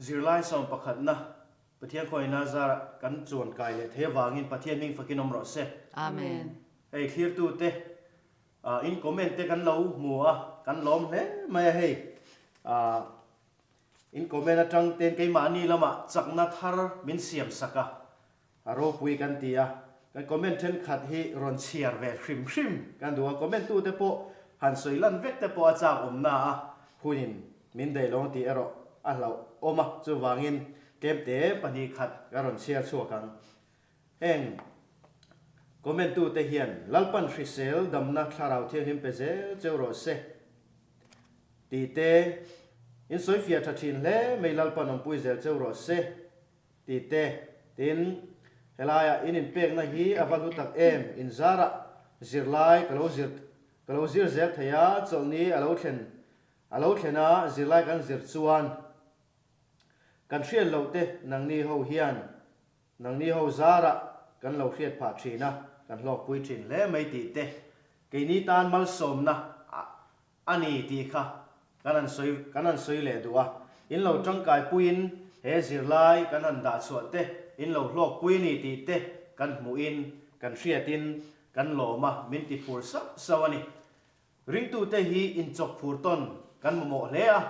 Zirlai sawmpakhatna Pathian khawngaihna zarah kan chuan kai leh thei avangin Pathian hming fakin awm rawh se. Amen. Hei thlirtute in comment te kan lo hmu a, kan lawm hle mai a hei. In comment atang ten keimahni lamah chakna thar min siam sak a, a ropui kan ti a, kan comment thenkhat hi rawn chhiar ve hrim hrim kan duh a, comment tute pawh han sawi lan vek te pawh a chak awmna a hunin min daih lo ang tih erawh a hlauh awm a, chuvangin tlemte pahnihkhat ka rawn chhiar chhuak ang. Heng comment tute hian Lalpan hrisel damna thlarau thianghlim pe zel cheu rawh se tih te in sawi fiah tha thin hle mai Lalpan awmpui zel cheu rawh se tih te tin helaiah in inpekna hi a va hlu tak em in zarah zirlai ka lo zir ka lo zir zel thei a chawlhni a lo thlen a lo thlen a zirlai kan zir chuan kan hriat loh te nangni ho hian Nangni ho zarah kan lo hriat phah thin a, kan hlawkpui thin hle mai tih te, keini tan malsawmna a ni tih kha kan han sawi kan han sawi leh duh a. In lo tangkai puiin he zirlai kan han dah chhuah te in lo hlawkpui a ni tih te kan hmuhin kan hriatin kan lawm a, min ti phur sauh sauh a ni. Ringtute hi inchawk phur tawn kan mamawh hle a,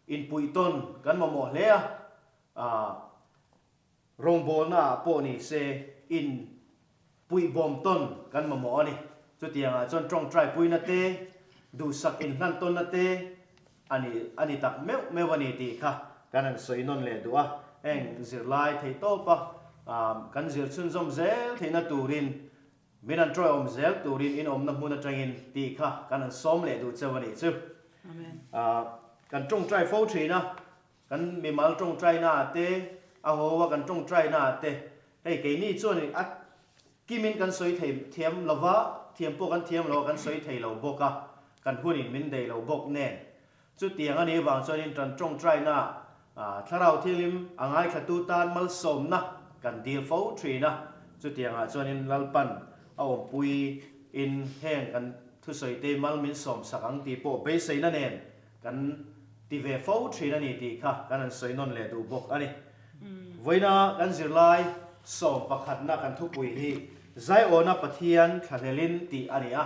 inpuih tawn kan mamawh hle a, aah. Rawngbawlna ah pawh ni se in puihbawm tawn kan mamawh a ni. Chutiang ah chuan tawngtai puina te, duhsak inhlan tawnna te a ni a ni tak meuh meuh a ni tih kha kan han sawi nawn leh duh a. Heng zirlai theih tawp a kan zir chhunzawm zel theihna turin min han tawiawm zel turin in awmna hmun atangin tih kha kan han sawm leh duh cheu a nih chu. Kan tawngtai fo thin a. Kan mimal tawngtaina ah te, a haw a kan tawngtaina ah te, hei keini chuan a kimin kan sawi thei thiam lo va, thiam pawh kan thiam lo a, kan sawi thei lo bawk a, kan hunin min dei lo bawk nen. Chutiang a nih vang chuanin kan tawngtaina ah Thlarau Thianghlim a ngaithlatu tan malsawmna kan dil fo thin a, chutiang ah chuanin Lalpan a awmpui in heng kan thusawi te mal min sawmsak ang tih pawh beiseina nen Kan ti ve fo thin a ni tih kha kan han sawi nawn leh duh bawk a ni. Vawiina kan zirlai 11na kan thupui hi Zaiawna Pathian thlahlelin tih a ni a.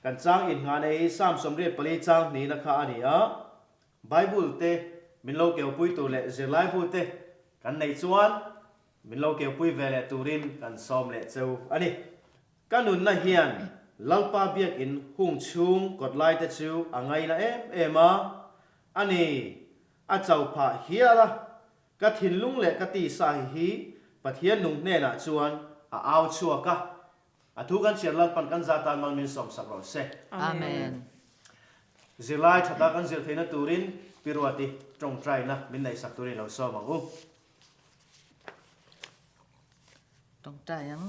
Kan chang inngahna hi Psalm 84 chang hnihna kha a ni a. Bible te min lo keupui tur leh zirlaibu te kan neih chuan min lo keupui ve leh turin kan sawm leh cheu a ni. Ka nunna hian Lalpa biakinn hung chhung kawt lai te chu a ngaina em em a, a ni, a cho phah hial a, ka thinlung leh ka tisa hi hi Pathian nung hnenah chuan a au chhuak a, a thu kan chhiar Lalpan kan za tan mal min sawmsak rawh se. Amen. Zirlai thata kan zir theihna turin Pi Ruati tawngtaina min neihsak turin i lo sawm ang u. Tawngtai ang.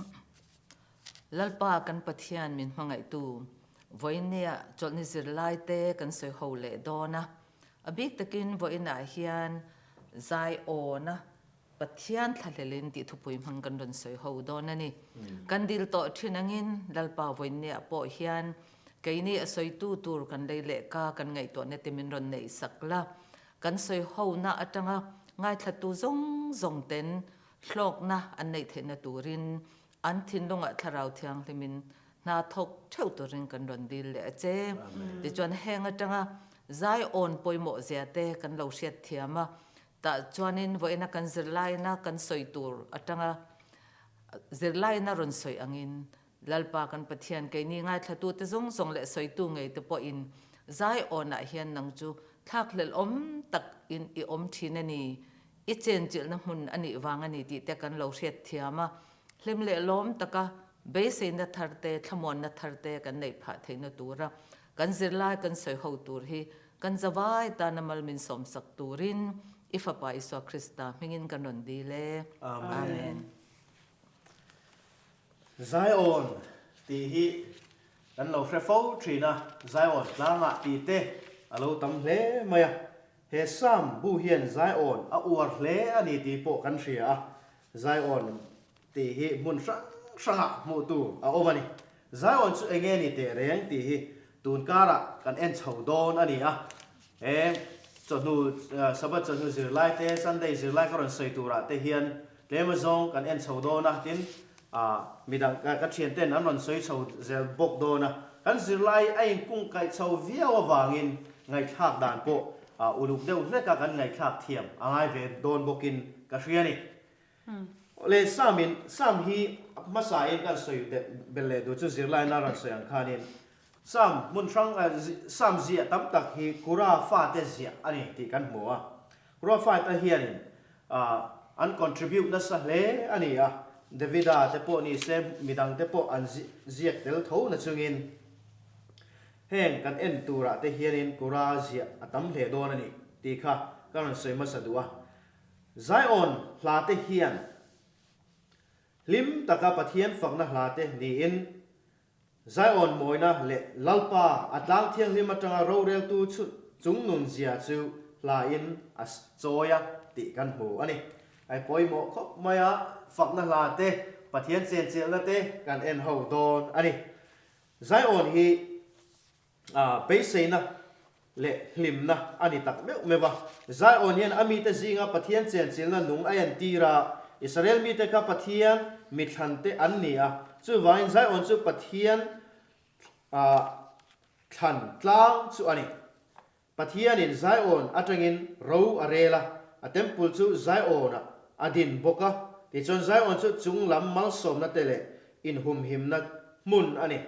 Lalpa kan Pathian min hmangaihtu, vawiinnia chawlhni zirlaite kan sawi ho leh dawn a. A bik takin vawiinah hian zai awna Pathian thlahlelin tih thupui hmang kan rawn sawi ho dawn a ni. Kan dil tawh thin angin Lalpa vawiinniah pawh hian keini a sawitu tur kan lei leh ka kan ngaihtuahna te min rawn neih sak la. Kan sawi hona atanga ngaithlatu zawng zawng ten hlawkna an neih theihna turin an thinlungah Thlarau Thianghlimin hna thawk theuh turin kan rawn dil leh a che. Tichuan heng atanga zai awn pawimawh zia te kan lo hriat thiam a, tah chuanin vawiina kan zirlaina kan sawi tur atanga zirlaina rawn sawi angin Lalpa kan Pathian keini ngaithlatute zawng zawng leh sawitu ngei te pawhin zai awnah hian nang chu thlakhlelh awm tak in i awm thin a ni, i chenchilhna hmun a nih vang a ni tih te kan lo hriat thiam a, hlim leh lawm taka beiseina thar te, thlamuanna thar te kan neih phah theihna tura kan zirlai kan sawi ho tur hi kan zavai tana mal min sawmsak turin i Fapa Isua Krista hmingin kan rawn dil e. Amen. Zion tih hi kan lo hre fo thin a, Zion tlangah tih te a lo tam hle mai a. He Psalm bu hian Zion a uar hle a ni tih pawh kan hria a, Zion tih hi hmun hrang hrangah hmuh tur a awm a ni. Zion chu enge ni teh reng tih hi tun karah kan en chho dawn a ni a. He. Chawhnu, Sabbath chawhnu zirlai te, Sunday zirlai ka rawn sawi turah te hian tlem azawng kan en chho dawn a, tin midang ka thian ten an rawn sawi chho zel bawk dawn a. Kan zirlai a inkungkaih chho viau avangin ngaihthlak dan pawh uluk deuh hleka kan ngaihthlak thiam a ngai ve dawn bawkin ka hria a ni. Awle Sam in, Sam hi hmasa in kan sawi belh leh duh chu zirlai na rawn sawi ang khanin Sam hmun hrang Sam ziah tam tak hi Kura fate ziah a ni tih kan hmu a. Kura fate hianin an contribute nasa hle a ni a, Davida te pawh ni se midang te pawh an ziak tel tho na chungin heng kan en turah te hianin Kura ziah a tam hle dawn a ni tih kha ka rawn sawi hmasa duh a. Zion hla te hian hlim taka Pathian fakna hla te niin Zion mawina leh Lalpa a tlang thianghlim atanga roreltu chungnun zia chu hlain a chawi a tih kan hmu a ni. Ai pawimawh khawp mai a, fakna hla te, Pathian chenchilhna te kan en ho dawn a ni. Zion hi beiseina leh hlimna a ni tak meuh meuh a. Zion hian a mite zinga Pathian chenchilhna nung a entir a, Israel mite kha Pathian mithlante an ni a, chuvangin Zion chu Pathian thlan tlang chu a ni. Pathianin Zion atangin ro a rel a, a temple chu Zion-ah a din bawk a, tichuan Zion chu chunglam malsawmna te leh inhumhimna hmun a ni.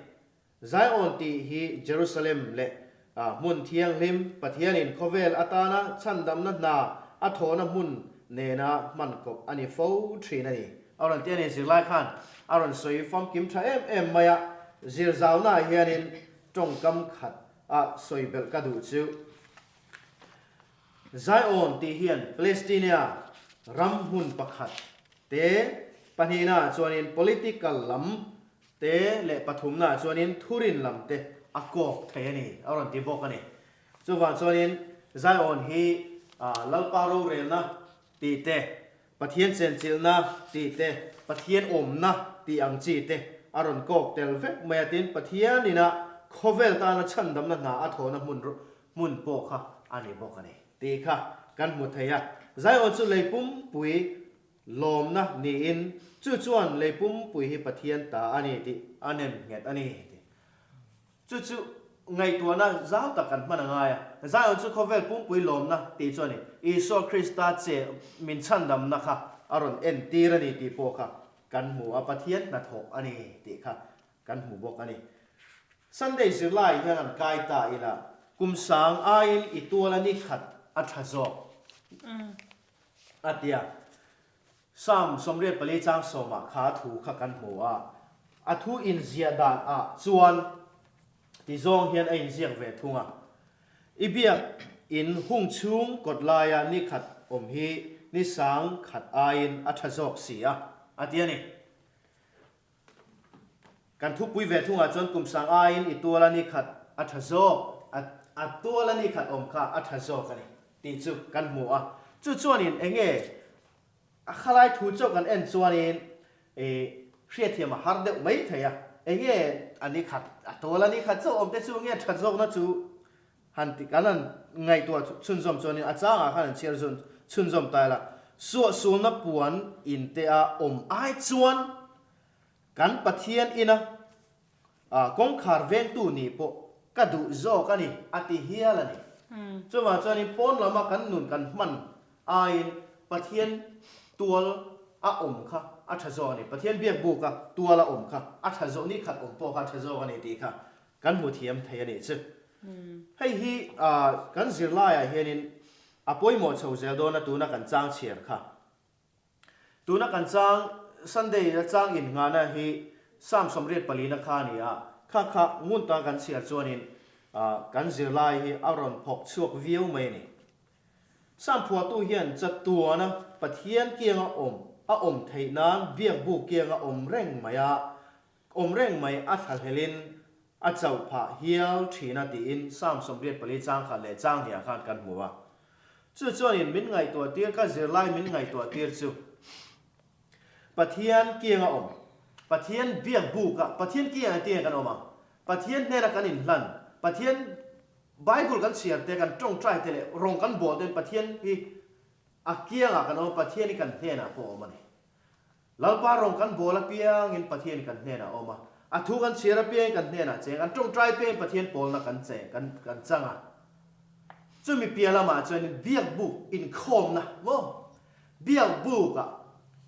Zion tih hi Jerusalem leh hmun thianghlim, Pathianin khawvel atana chhandamna hna a thawhna hmun nena hman kawp a ni fo thin a ni. A rawn ti a ni, zirlai khan a rawn sawi famkim tha em em mai a, zir zaunaah hianin tawngkam khat a sawi belh ka duh chu. Zion tih hian Palestinea ram hmun pakhat te pahnihnaah chuanin political lam te leh pathumnaah chuanin thurin lam te a kawk thei a ni, a rawn ti bawk a ni. Chuvang chuanin Zion hi Lalpa rorelna tih te, Pathian chenchilhna tih te, Pathian awmna tih ang chi te a rawn kawk tel vek mai a, tin Pathian ina khawvel tana chhandamna hna a thawhna hmun hmun pawh kha a ni bawk a ni tih kha kan hmu thei a. Zion chu lei pumpui Lawmna niin, chu chuan lei pumpui hi Pathian ta a ni tih a nem nghet a ni tih. Chu chu ngaihtuahna zau tak kan hman a ngai a. Zion chu khawvel pumpui lawmna tih chu a ni. Isua Krista che min chhandamna kha a rawn entir a ni tih pawh kha kan hmu a, Pathian hnathawh a ni tih kha kan hmu bawk a ni. Sunday zirlai hian an kai ta ila, kum sang aiin i tuala ni khat a tha zawk. A ti a. Psalm 84 chang sawmah kha thu kha kan hmu a, a thu inziah dan ah chuan ti zawng hian a inziak ve thung a, I biak in hung chhung kawt laia ni khat awm hi ni sang khat aiin a tha zawk si a, a ti a ni. Kan thupui ve thungah chuan kum sang aiin i tuala ni khat a tha zawk, a a tuala ni khat awm kha a tha zawk a ni tih chu kan hmu a. Chu chuanin eng nge a khalai thu chauh kan en chuanin i hriatthiam a har deuh mai thei a. Eng nge a ni khat, a tuala ni khat chauh awm te chu nge that zawkna chu Han ti kan han ngaihtuah chhunzawm chuanin a changah khan an chhiar zun chhunzawm ta ila, suahsualna puan in te a awm ai chuan kan Pathian ina kawngkhar vengtu nih pawh ka duh zawk a ni a ti hial a ni. Chuvang chuanin pawn lama kan nun kan hman aiin Pathian tual a awm kha a tha zawk a ni, Pathian biakbuka tual a awm kha a tha zawk, ni khat awm pawh kha a tha zawk a ni tih kha Kan hmu thiam thei a nih chu. Hei hi kan zirlaiah hianin a pawimawh chho zel dawn a tuna kan chang chhiar kha. Tuna kan chang Sunday a chang innghahna hi Psalm 84 na kha a ni a, kha kha ngun taka kan chhiar chuanin kan zirlai hi a rawn phawk chhuak viau mai a ni. Psalm phuahtu hian chatuana Pathian kianga awm a awm theih nan biakbuk kianga awm reng mai a, Awm reng mai a thlahlelin a chauh phah hial thin a tiin Psalm 84 chang khat leh chang hniah khan kan hmu a. Chu chuanin min ngaihtuah tir ka zirlai min ngaihtuah tir chu Pathian kianga awm, Pathian biak buk a, Pathian kiangah tiang kan awm ang, Pathian hnena kan inhlan, Pathian. Bible kan chhiar te, kan tawngtai te leh rawng kan bawl ten Pathian hi a kiangah kan awm a, Pathian hi kan hnenah pawh a awm a ni. Lalpa rawng kan bawl apiangin Pathian hi kan hnenah a awm a, a thu kan chhiar apiangin kan hnenah cheng, kan tawngtai apiangin Pathian pawlna kan cheng, kan kan chang a. Chumi piah lamah chuanin biakbuk inkhawmna maw? Biakbukah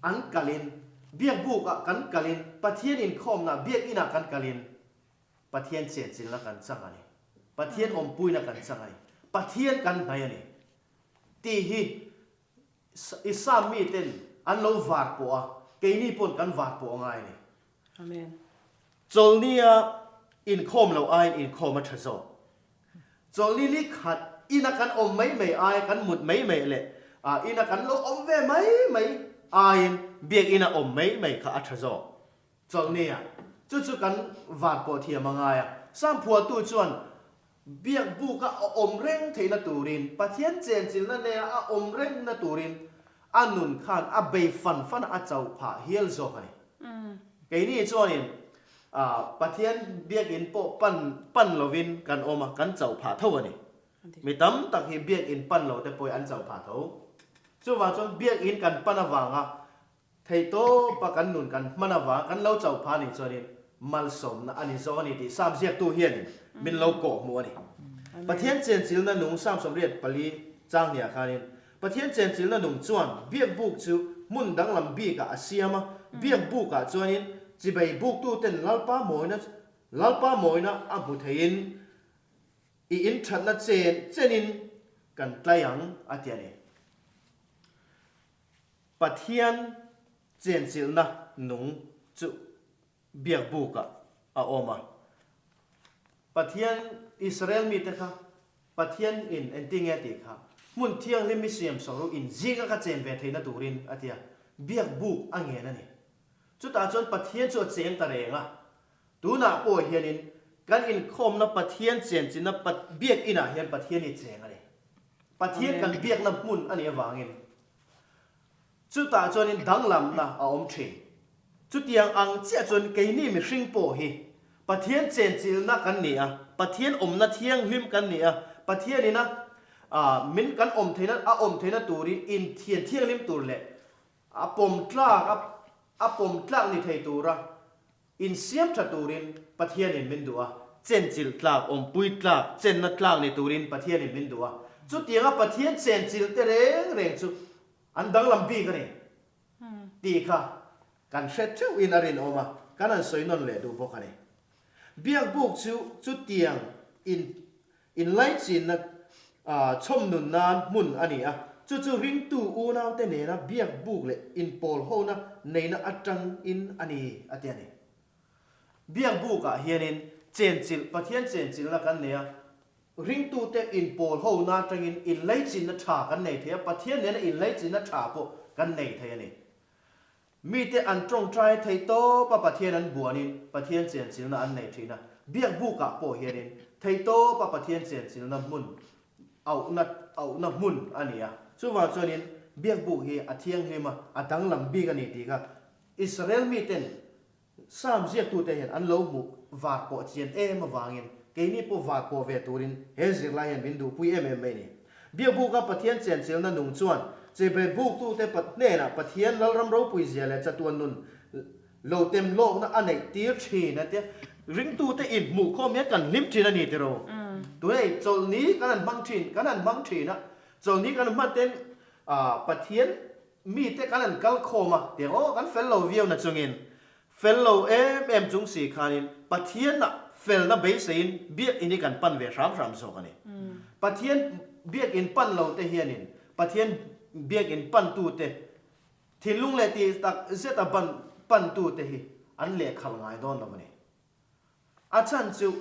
an kalin, biakbukah kan kalin, Pathian inkhawmna biakinah kan kalin Pathian chenchilhna kan chang a ni. Pathian awmpuina kan chang a ni. Pathian kan hnaih a ni. Tih hi i Sam miten an lo var pawh a, keini pawn kan var pawh a ngai a ni. Amen. Chawlhnia inkhawm loh aiin inkhawm a tha zawk. Chawlhni ni khat ina kan awm mai mai aia kan mut mai mai leh ina kan lo awm ve mai mai aiin biakina awm mai mai kha a tha zawk. Chawlhnia chu chu kan var pawh thiam a ngai a. Sam phuahtu chuan biak buka a awm reng theihna turin, Pathian chenchilhna nena a awm rengna turin a nun khan a bei fan fan a, a chauh phah hial zawk a ni. Keini chuanin Pathian biakinn pawh pan pan lovin kan awm a, kan chauh phah tho a ni. Mi tam tak hi biakinn pan lo te pawh hi an chauh phah tho. Chuvang chuan biakinn kan pan avanga Theihtawpa kan nun kan hman avang kan lo chauh phah anih chuanin malsawmna a ni zawk a ni tih Sam ziaktu hianin min lo kawh hmuh a ni. Pathian chenchilna nung Sam 84 chang hniah khanin Pathian chenchilna nung chuan biakbuk chu hmun danglam bikah a siam a, biakbukah chuanin chibai buktuten Lalpa mawina Lalpa mawina a hmu theiin i inthatna chen chenin kan tlai ang a ti a ni. Pathian chenchilhna nung chu biakbukah a awm a. Pathian Israel mite kha Pathian in engtinge a tih kha, Hmun thianghlim i siam sak ru in zinga ka chen ve theihna turin a ti a, biakbuk a ngen a ni. Chutah chuan Pathian chu a cheng ta reng a. Tunah pawh hianin kan inkhawmna Pathian chenchilhna biakinah hian Pathian i cheng a ni. Pathian kan biakna hmun a nih avangin Chutah chuanin danglamna a awm thin. Chutiang ang chiah chuan keini mihring pawh hi Pathian chenchilhna kan ni a, Pathian awmna thianghlim kan ni a, Pathianin a min kan awm theihna a awm theihna turin inthian thianghlim tur leh a pawm tlak a a pawm tlak ni thei tura Insiam tha turin Pathianin min duh a, chenchilh tlak, awmpui tlak, chenna tlak ni turin Pathianin min duh a. Chutianga Pathian chenchilh te reng reng chu an danglam bik a ni tih kha kan hre theuhin a rinawm a, kan han sawi nawn leh duh bawk a ni. Biakbuk chu chutiang in Inlaichinna chhawm nun nan hmun a ni a, chu chu ringtu unaute nena biak buk leh inpawlhona neihna atangin a ni, a ti a ni. Biak bukah hianin chenchilh, Pathian chenchilhna kan nei a, ringtute inpawlhona atangin inlaichinna tha kan nei thei a, Pathian nena inlaichinna tha pawh kan nei thei a ni. Mite an tawngtai theih tawp a Pathian an buanin Pathian chenchilna an nei thin a, biak bukah pawh hianin theih tawp a Pathian chenchilna hmun auhna auhna hmun a ni a. Chuvang chuanin biak buk hi a thianghlim a, a danglam bik a ni tih kha Israel miten Psalm ziaktute hian an lo hmuh var pawh chian em avangin keini pawh var pawh ve turin he zirlai hian min duhpui em em mai a ni. Biakbuka Pathian chenchilna nung chuan chebe buktute hnenah Pathian Lalram ropui zia leh chatuan nun lo tem lawkna a neih tir thin a tia. Ringtute inhmuhkhawm hian kan hlim thin a ni tiraw? Tunei chawlhni kan han hmang thin, kan han hmang thin a, chawlhni kan hman ten Pathian Mite kan han kal khawm a, tiang aw kan fel lo viau na chungin, fel lo em em chung si khanin Pathianah felna beiseiin biakinn hi kan pan ve hram hram zawk a ni. Pathian biakinn pan lo te hianin Pathian biakinn pantute thinlung leh tih tak zeta ban pantute hi an lehkhalh ngai dawn lo a ni. A chhan chu,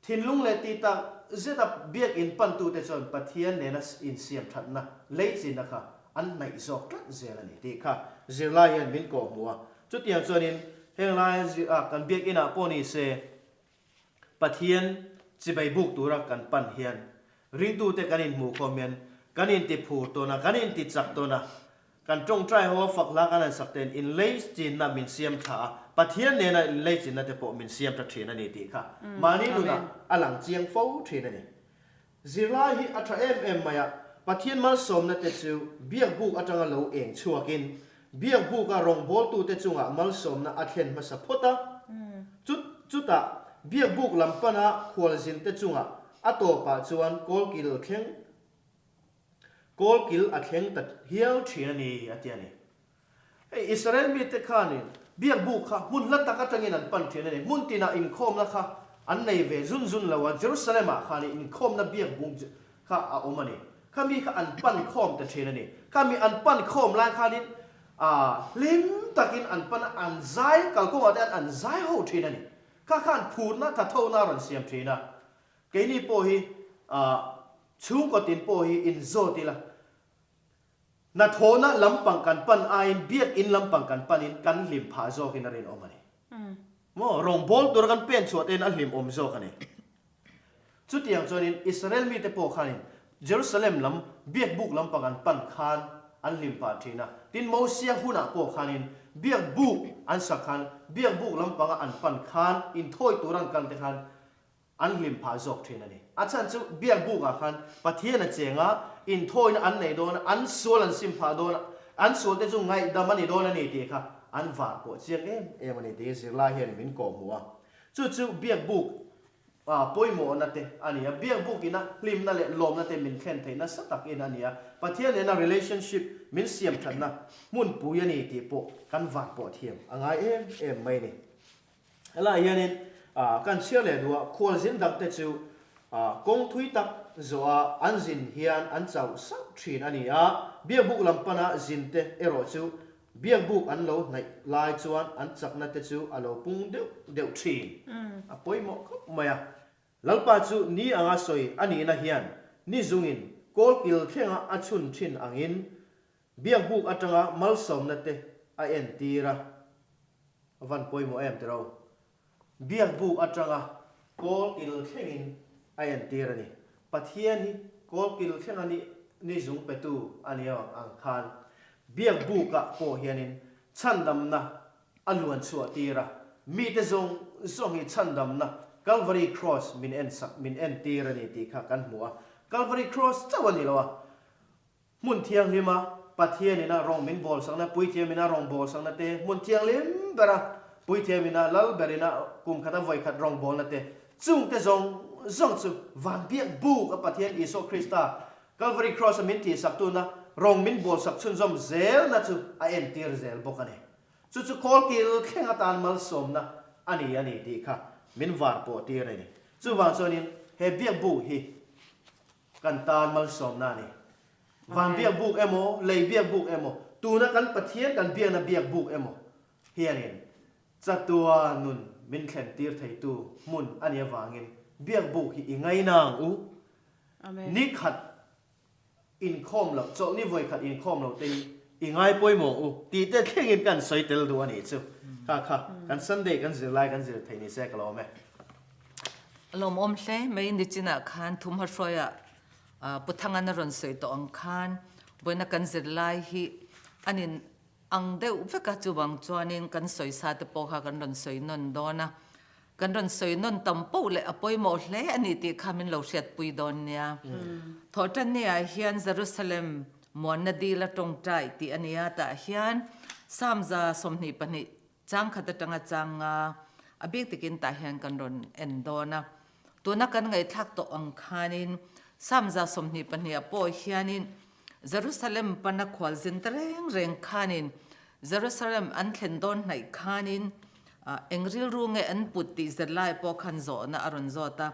thinlung leh tih tak zeta biakinn pantute chuan Pathian nena insiam thatna leichinna kha an hnaih zawk tlat zel a ni tih kha zirlai hian min kawhhmuh a. Chutiang chuanin heng laia kan biakinah pawh ni se, Pathian chibai buk tura kan pan hian ringtute kan inhmuh khawm hian kan intiphur tawn a, kan intichak tawn a, Kan tawngtai ho a fak hla kan han sak ten in lei chinna min siam tha a, Pathian nena in lei chinna te pawh min siam tha thin a ni tih kha mahni nunah a lang chiang fo thin a ni. Zirlai hi a tha em em mai a, Pathian malsawmna te chu biakbuk atanga lo eng chhuakin biakbuka rawngbawltute chungah malsawmna a thlen hmasa phawt a. Chut chutah biakbuk lam pana khualzinte chungah a tawpah chuan kawlkil thleng kawlkil a thleng ta hial thin a ni, a ti a ni. Hei Israel mite khanin biakbuk kha hmun hla tak atangin an pan thin a ni. Hmun tinah inkhawmna kha an nei ve zun zun lo a, Jerusalem-ah khanin inkhawmna biakbuk kha a awm a ni. Khami kha an pan khawm ta thin a ni. Khami an pan khawm lai khanin hlim takin an pan a, an zai kalkawngah te an zai ho thin a ni. Kha khan phurna thathona a rawn siam thin a. Keini pawh hi chhungkaw tin pawh hi inzawt ila, Hnathawhna lampang kan pan aiin biakinn lampang kan panin kan hlim phah zawkin a rinawm a ni. Maw? Rawngbâwl tura kan pen chhuah tein a hlimawm zawk a ni. Chutiang chuanin Israel mite pawh khanin Jerusalem lam biakbuk lampang an pan khan an hlim phah ṭhin a. Tin, Mosia hunah pawh khanin biakbuk an sak khan biakbuk lampanga an pan khan inthawi tura an kal te khan An hlim phah zawk thin a ni. A chhan chu biak bukah khan Pathian a cheng a, inthawina an nei dawn a, an sual an sim phah dawn a, an sual te chu ngaihdam a ni dawn a ni tih kha an var pawh chiang em em a ni tih zirlai hian min kawhhmuh a. Chu chu biak buk pawimawhna te a ni a, biak buk ina hlimna leh lawmna te min thlen theih nasa takin a ni a, Pathian nena relationship min siam thatna hmunpui a ni tih pawh kan var pawh thiam a ngai em em mai a ni. Helaiah hianin kan chhiar leh duh a, khualzin dangte chu kawng thui tak zawha an zin hian an chauh sauh thin a ni a, biakbuk lam pana zinte erawh chu biakbuk an lo hnaih lai chuan an chakna te chu a lo pung deuh deuh thin. A pawimawh khawp mai a. Lalpa chu ni anga sawi a nihna hian ni zungin kawlkil thlenga a chhun thin angin Biakbuk atanga malsawmna te a entir a, a van pawimawh em tiro. Biakbuk atanga kawlkil thlengin a entir a ni. Pathian hi kawlkil thlenga ni ni zung petu a ni ang khan biakbukah pawh hianin chhandamna a luan chhuah tir a, mite zawng zawng hi chhandamna Calvary Cross min ensak min entir a ni tih kha kan hmu a. Calvary Cross chauh a ni lo a, Hmun thianghlima Pathianin a rawng min bawlsakna, Puithiamin a rawng bawlsakna te, hmun thianghlim bera Puithiamin a lal berin a kum khata vawi khat rawng bawlna te, chungte zawng zawng chu van biak buk a Pathian Isua Krista Calvary Cross a min tihsaktuna rawng min bawlsak chhunzawm zelna chu a entir zel bawk a ni. Chu chu kawlkil thleng atan malsawmna a ni a ni tih kha min var pawh tir a ni. Chuvang chuanin he biak buk hi Kan tan malsawmna a ni. Van biak buk emaw, lei biak buk emaw, tuna kan Pathian kan biakna biak buk emaw hianin chatua nun min thlen tir theitu hmun a nih avangin biak buk hi i ngaina ang u. Ni khat inkhawm loh, chawlhni vawi khat inkhawm loh te hi i ngai pawimawh ang u tih te thlengin kan sawi tel duh a nih chu. Kha kha kan Sunday kan zirlai kan zir thei ni se ka lawm e. A lawmawm hle mai nichinah khan Thumhahruaia Pu Thangan a rawn sawi tawh ang khan vawiina kan zirlai hi an in ang deuh vek a, chuvang chuanin kan sawisa te pawh kha kan rawn sawi nawn dawn a, kan rawn sawi nawn tam poh leh a pawimawh hle a ni tih kha min lo hriatpui dawn nia. Thawhtanni-ah hian Jerusalem muanna dil a tawngtai tih a nia, tah hian Psalm 22 Chang khat atanga chang nga a bik takin tah hian kan rawn en dawn a. Tuna kan ngaihthlak tawh ang khanin Psalm 22 ah pawh hianin Jerusalem pana khualzin ta reng reng khanin Jerusalem an thlen dawn hnaih khanin eng rilru nge an put tih zirlai pawh khan zawhna a rawn zawt a.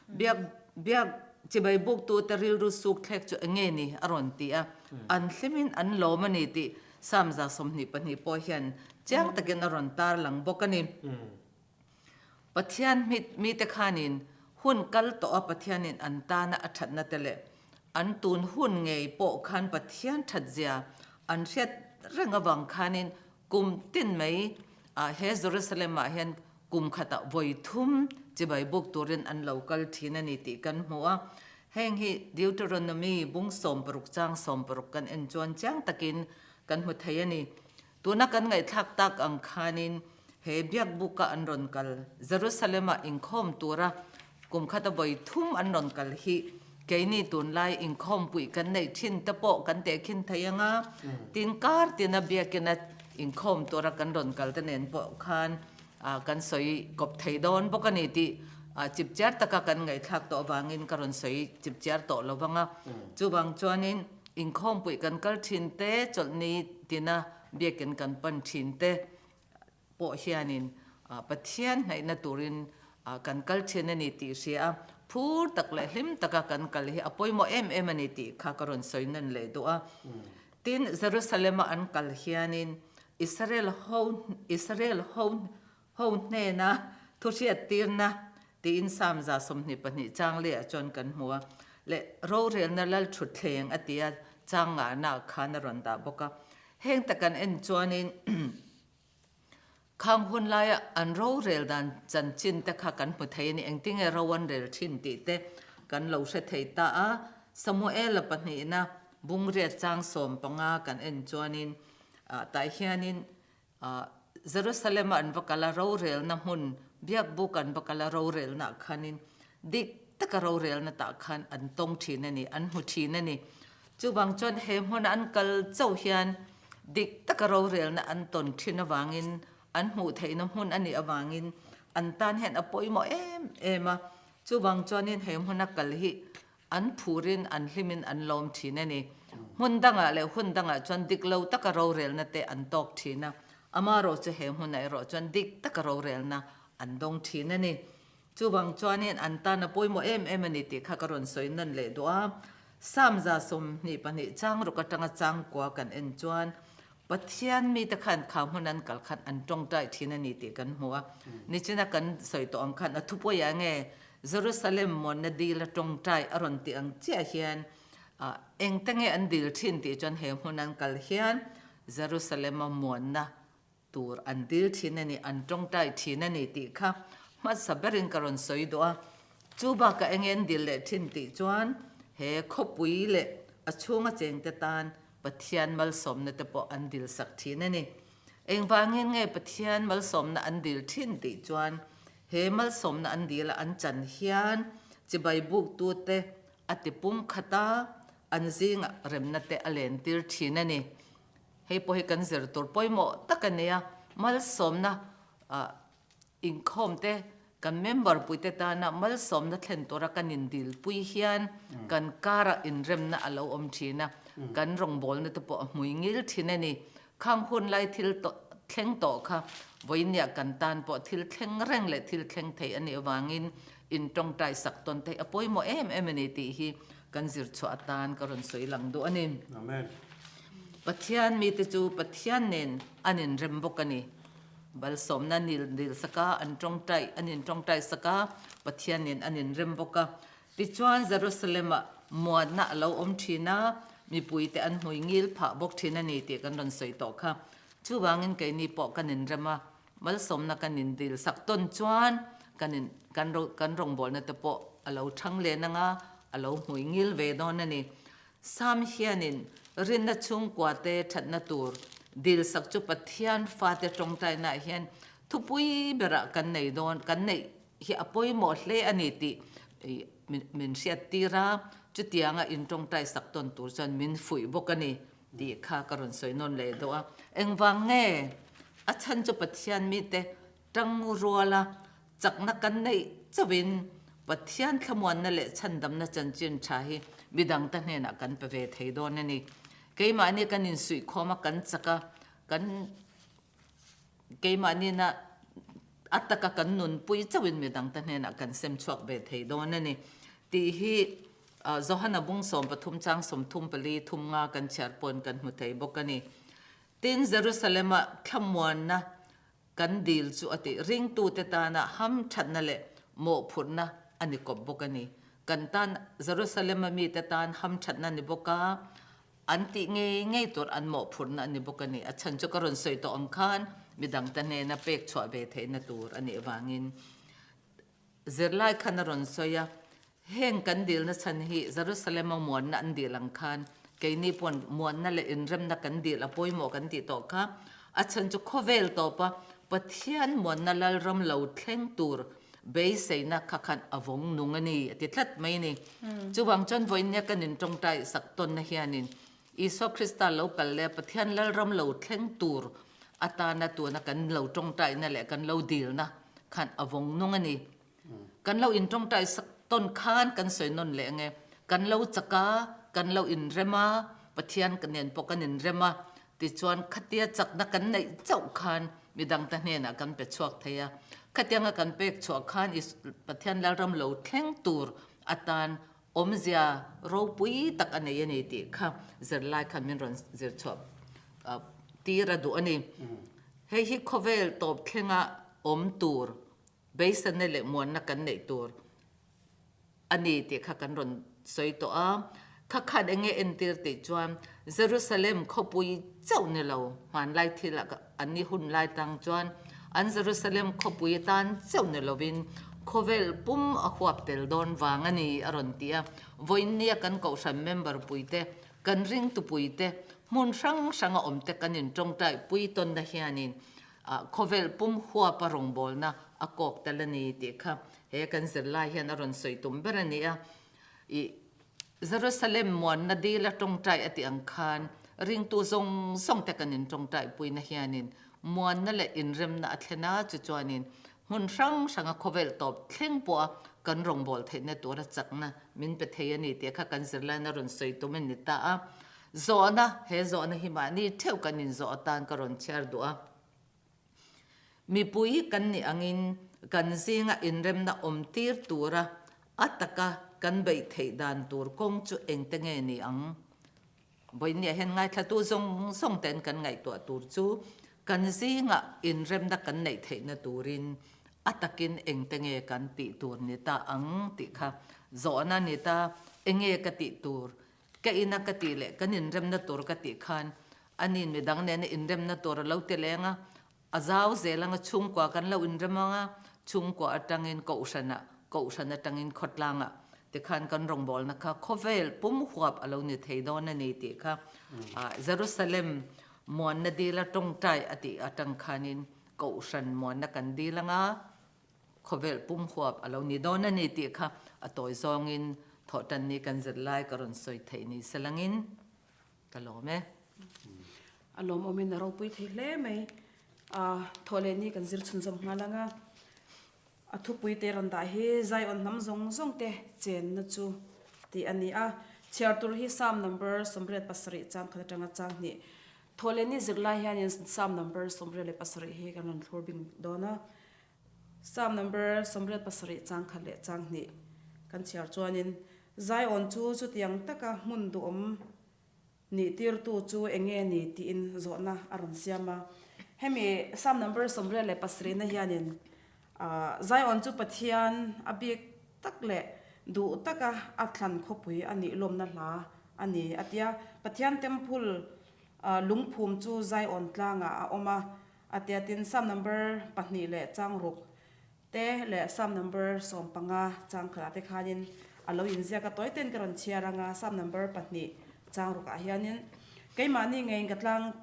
Biak biak chibai buktute rilru suk thlek chu eng nge ni a rawn ti a. An hlimin an lawm a ni tih Psalm 22 pawh hian chiang takin a rawn tar lang bawk a ni. Pathian mite khanin hun kal tawh a Pathianin an tana a thatna te leh an tun hun ngei pawh khan Pathian thatzia an hriat reng avang khanin kum tin mai he Jerusalem ah hian kum khatah vawi thum chibai buk turin an lo kal thin a ni tih kan hmu a. Heng hi Deuteronomy bung 60 chang 60 kan en chuan chiang takin kan hmu thei a ni. Tuna kan ngaihthlak tak ang khanin he biakbuka an rawn kal, Jerusalem-ah inkhawm tura kum khata vawi thum an rawn kal hi Keini tunlai inkhawmpui kan neih thin te pawh kan tehkhin thei ang a, tin kar tina biakina inkhawm tura kan rawn kal te nen pawh khan kan sawi kawp thei dawn bawk a ni tih chipchiar taka kan ngaihthlak tawh avangin ka rawn sawi chipchiar tawh lo vang a. Chuvang chuanin inkhawmpui kan kal thin te, chawlhni tina biakin kan pan thin te, pawh hianin Pathian hnaihna turin kan kal thin a ni tih hria a, phur tak leh hlim taka kan kal hi a pawimawh em em a ni tih kha ka rawn sawi nawn leh duh a. Tin, Jerusalem-a an kal hianin Israel ho Israel ho ho hnena thuhriattirna tiin Psalm 22 chang lehah chuan kan hmu a, leh rorelna lal thutthleng a tia chang ngahnaah khan a rawn dah bawk a. Heng tak an en chuanin Khang hun laia an rorel dan chanchin te kha kan hmu thei a ni, engtinge ro an rel thin tih te kan lo hre thei ta a. Samuela pahnihna bungriat chang 15 kan en chuanin tah hianin Jerusalem-a an va kal a, rorelna hmun biakbuk an va kal a, rorelnaah khanin dik taka rorelna tah khan an tawng thin a ni, an hmu thin a ni. Chuvang chuan he hmuna an kal chauh hian dik taka rorelna an tawn thin avangin, an hmuh theihna hmun a nih avangin an tan hian a pawimawh em em a. Chuvang chuanin he hmuna kal hi an phurin an hlimin an lawm thin a ni. Hmun dangah leh hun dangah chuan dik lo taka rorelna te an tawk thin a, amaherawh chu he hmunah erawh chuan dik taka rorelna an dawng thin a ni. Chuvang chuanin an tan a pawimawh em em a ni tih kha ka rawn sawi nawn leh duh a. Psalm 22 chang ruk atanga chang kua kan en chuan Pathian mite khan kha hmun an kal khan an tawngtai thin a ni tih kan hmu a. Nichina kan sawi tawh ang khan a thupuiah nge Jerusalem muanna dil a tawngtai a rawn tih ang chiah hian engte nge an dil thin tih chuan he hmun an kal hian Jerusalem-a muanna tur an dil thin a ni, an tawngtai thin a ni tih kha hmasa berin ka rawn sawi duh a. Chu bakah enge an dil leh thin tih chuan he khawpui leh a chhunga chengte tan Pathian malsawmna te pawh an dil sak thin a ni. Engvangin nge Pathian malsawmna an dil thin tih chuan he malsawmna an dila an chan hian chibai buktute a ti pum khat a, an zingah remna te a lentir thin a ni. Hei pawh hi kan zir tur pawimawh tak a ni a, malsawmna inkhawm te kan member puite tana malsawmna thlen tura kan indilpui hian kan karah inremna a lo awm thin a, kan rawngbawlna te pawh a hmui ngil thin a ni. Khang hun lai thil thleng tawh kha vawinia kan tan pawh thil thleng reng leh thil thleng thei a nih avangin intawngtai sak tawn theih a pawimawh em em a ni tih hi kan zir chhuah atan ka rawn sawi lang duh a ni. Amen. Pathian mite chu Pathian nen an inrem bawk a ni. Balsawmna nil dil sak a, an tawngtai an intawngtai sak a, Pathian nen an inrem bawk a. Tichuan Jerusalem-ah muanna a lo awm thin a, mipuite an hmui ngil phah bawk thin a ni tih kan rawn sawi tawh kha. Chuvangin keini pawh kan inrem a, malsawmna kan indil sak tawn chuan kan in kan kan rawngbawlna te pawh a lo thang len ang a, a lo hmui ngil ve dawn a ni. Sam hianin rinna chhungkuate thatna tur dilsak chu Pathian fate tawngtainaah hian thupui berah kan nei dawn, kan neih hi a pawimawh hle a ni tih min hriattir a, chutianga intawngtai sak tawn tur chuan min fuih bawk a ni tih kha ka rawn sawi nawn leh deuh a. Engvang nge a chhan chu Pathian mite Tang ruala chakna kan neih chauhin Pathian thlamuanna leh chhandamna chanchin tha hi midangte hnenah kan pe ve thei dawn a ni. Keimahni kan insuihkhawm a, kan chak a, kan keimahni na a taka kan nunpui chauhin midangte hnenah kan sem chhuak ve thei dawn a ni tih hi Johana bung 13 chang 34 thum nga kan chhiar pawn kan hmu thei bawk a ni. Tin, Jerusalem-a thlamuanna Kan dil chu a tih ringtute tana hamthatna leh mawhphurhna a ni kawp bawk a ni. Kan tan Jerusalem-a mite tan hamthatna a ni bawk a, an tih ngei ngei tur an mawhphurhna a ni bawk a ni. A chhan chu ka rawn sawi tawh ang khan midangte hnena pek chhuah ve theihna tur a nih avangin. Zirlai khan a rawn sawi a, Heng kan dilna chhan hi Jerusalem-a muanna an dil ang khan keini pawn muanna leh inremna kan dil a pawimawh kan tih tawh kha. A chhan chu khawvel tawpa Pathian muanna Lalram lo thleng tur Beiseina kha khan a vawng nung a ni a ti tlat mai a ni. Chuvang chuan vawiinnia kan intawngtai sak tawnna hianin Isua Krista lo kal leh Pathian Lalram lo thleng tur atana tuna kan lo tawngtaina leh kan lo dilna khan a vawng nung a ni. Kan lo intawngtai sak tawn khan kan sawi nawn leh ange. Kan lo chak a, kan lo inrem a, Pathian nen pawh kan inrem a, Tichuan, khatia chakna kan neih chauh khan midangte hnenah kan pe chhuak thei a. Khatianga kan pek chhuah khan Pathian Lalram lo thleng tur atan awmzia ropui tak a nei a ni tih kha zirlai khan min rawn zir chhuah tir a duh a ni. Hei hi khawvel tawp thlenga awm tur beisanna leh muanna kan neih tur a ni tih kha kan rawn sawi tawh a. Kha khan eng nge entir tih chuan Jerusalem khawpui chauh ni lo, hmanlai thilah an ni hun lai tang chuan an Jerusalem khawpui atan chauh ni lovin khawvel pum a huap tel dawn vang a ni a rawn ti a. Vawiinnia kan kohhran member puite, kan ringtupuite, hmun hrang hranga awmte kan intawngtai pui tawnna hianin Khawvel pum huapa rawngbawlna a kawk tel a ni tih kha he kan zirlai hian a rawn sawi tum ber a ni a. I Jerusalem muanna dila tawngtai a tih ang khan ringtu zawng zawng te kan intawngtai puina hianin muanna leh inremna a thlen a, chu chuanin hmun hrang hranga khawvel tawp thleng pawha kan rawngbâwl theihna tura chakna min pe thei a ni tih kha kan zirlain a rawn sawi tum a ni ta a. Zawhna, He zawhna hi mahni theuh kan inzawh atan ka rawn chhiar duh a. Mipui kan nih angin kan zinga inremna awm tir tura a taka kan beih theih dan tur kawng chu engte nge ni ang? Vawinia hian ngaithlatu zawng zawng ten kan ngaihtuah tur chu kan zinga inremna kan neih theihna turin a takin engte nge kan tih tur ni ta ang tih kha zawhna ni ta, enge ka tih tur Ka ina ka tih leh kan inremna tur ka tih khan aniin midang nena inremna tur a lo ti leng a, a zau zel anga chhungkua kan lo inrem ang a, chhungkua atangin kohhranah, kohhran atangin khawtlangah tikhan kan rawngbawlna kha khawvel pum huap a lo ni thei dawn a ni tih kha Jerusalem muanna dila tawngtai a tih atang khanin kohhran muanna kan dil ang a, Khawvel pum huap a lo ni dawn a ni tih kha a tawi zawngin thawhtan ni kan zir lai ka rawn sawi theih ni selangin ka lawm e. A lawmawmin a ropui thei hle mai. Thawh leh ni kan zir chhunzawm nghal ang a. A thupui te rawn dah hi Zion hnam zawng zawng te chenna chu tih a ni a. Chhiar tur hi Psalm number 87 chang khat atanga chang hnih. Thawh leh ni zir lai hianin Psalm number 87 hi kan rawn thlur bing dawn a. Psalm number 87 chang khat leh chang hnih kan chhiar chuanin, Zion chu chutiang taka hmun duhawm nih tirtu chu eng nge ni tiin zawhna a rawn siam a. Hemi Psalm number 87 na hianin Zion chu Pathian a bik tak leh duh taka a thlan khawpui a nih lawmna hla a ni a tia. Pathian temple lungphum chu Zion tlangah a awm a, A tia tin Psalm number pahnih leh chang ruk te leh Psalm number 15 chang khatah te khanin a lo inziak a, tawi ten ka rawn chhiar anga Psalm number pahnih chang rukah hianin keimahni ngeiin ka tlang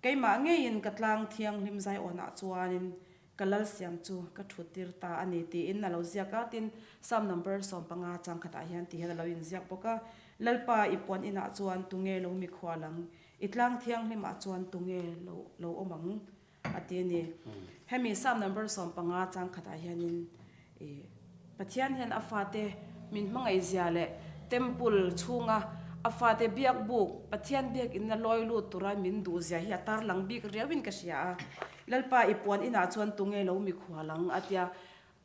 keimah ngeiin ka tlang thianghlim zaiawnah chuanin ka lal siam chu ka thut tir ta a ni tiin a lo ziak a, tin Psalm number 15 chang khatah hian ti hian a lo inziak bawk a, Lalpa i puan inah chuan tunge lo mikhual ang I tlang thianghlimah chuan tunge lo lo awm ang? a ti a ni. Hemi Psalm number 15 chang khatah hianin i Pathian hian a fate min hmangaihzia leh temple chhunga a fate biak buk Pathian biakinna lawi lut tura min duhzia hi a tarlang bik riauin ka hria a. Lalpa i puan inah chuan tunge lo mikhual ang? a tia.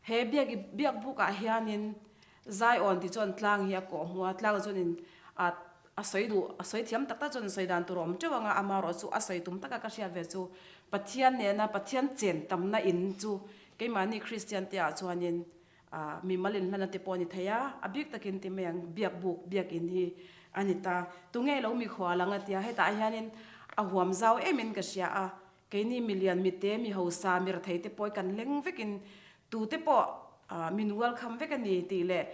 He biak biak bukah hianin Zion tih chuan tlang hi a kawh hmu a, tlangah chuanin a a sawi duh a sawi thiam tak tak chuan sawi dan tur a awm teuh ang a, amaherawh chu a sawi tum taka ka hriat ve chu Pathian nena Pathian chen tamna in chu keimahni Kristian te ah chuanin ah mimal inhlanna te pawh a ni thei a, a bik takin ti mai ang biak buk biak in hi a ni ta. Tunge lo mikhual ang a tia hetah hianin a huam zau em in ka hria a, Keini milian mite, mi hausa, mi rathei te pawh kan leng vekin tute pawh min welcome vek a ni tih leh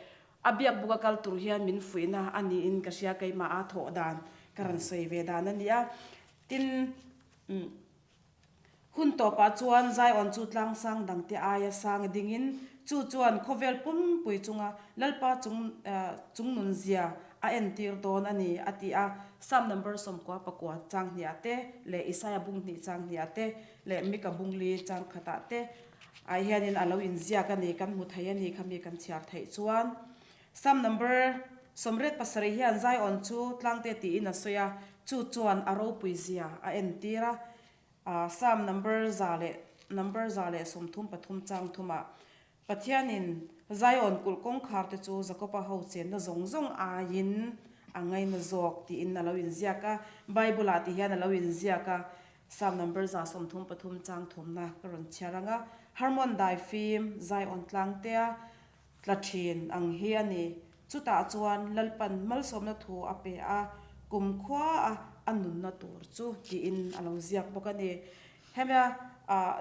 a biak buk a kal tur hian min fuihna a niin ka hria keimah a thawh dan ka rawn sawi ve dan a ni a. Tin, hun tawpah chuan Zion chu tlangsang dangte aia sang dingin Chu chuan khawvel pumpui chunga Lalpa chung chungnunzia a entir dawn a ni, a ti a. Psalm number 99 chang hniah te leh Isaia bung hnih chang hniah te leh Mika bung li chang khatah te ah hianin a lo inziak a ni, kan hmu thei a ni kha mi kan chhiar theih chuan. Psalm number 87 hian Zion chu tlangte tiin a sawi a, chu chuan a ropuizia a entir a. Psalm number number 133 chang thumah Pathianin Zion kulh kawngkharte chu Jakoba ho chenna zawng zawng aiin a ngaina zawk tiin a lo inziak a. Bible-ah ti hian a lo inziak a, Psalm number 133 chang thumna ka rawn chhiar ang a, Hermon dai fim Zion tlangtea tla thin ang hi a ni. Chutah chuan Lalpan malsawmna thu a pe a, kumkhua a a nunna tur chu tiin a lo ziak bawk a ni. Hemia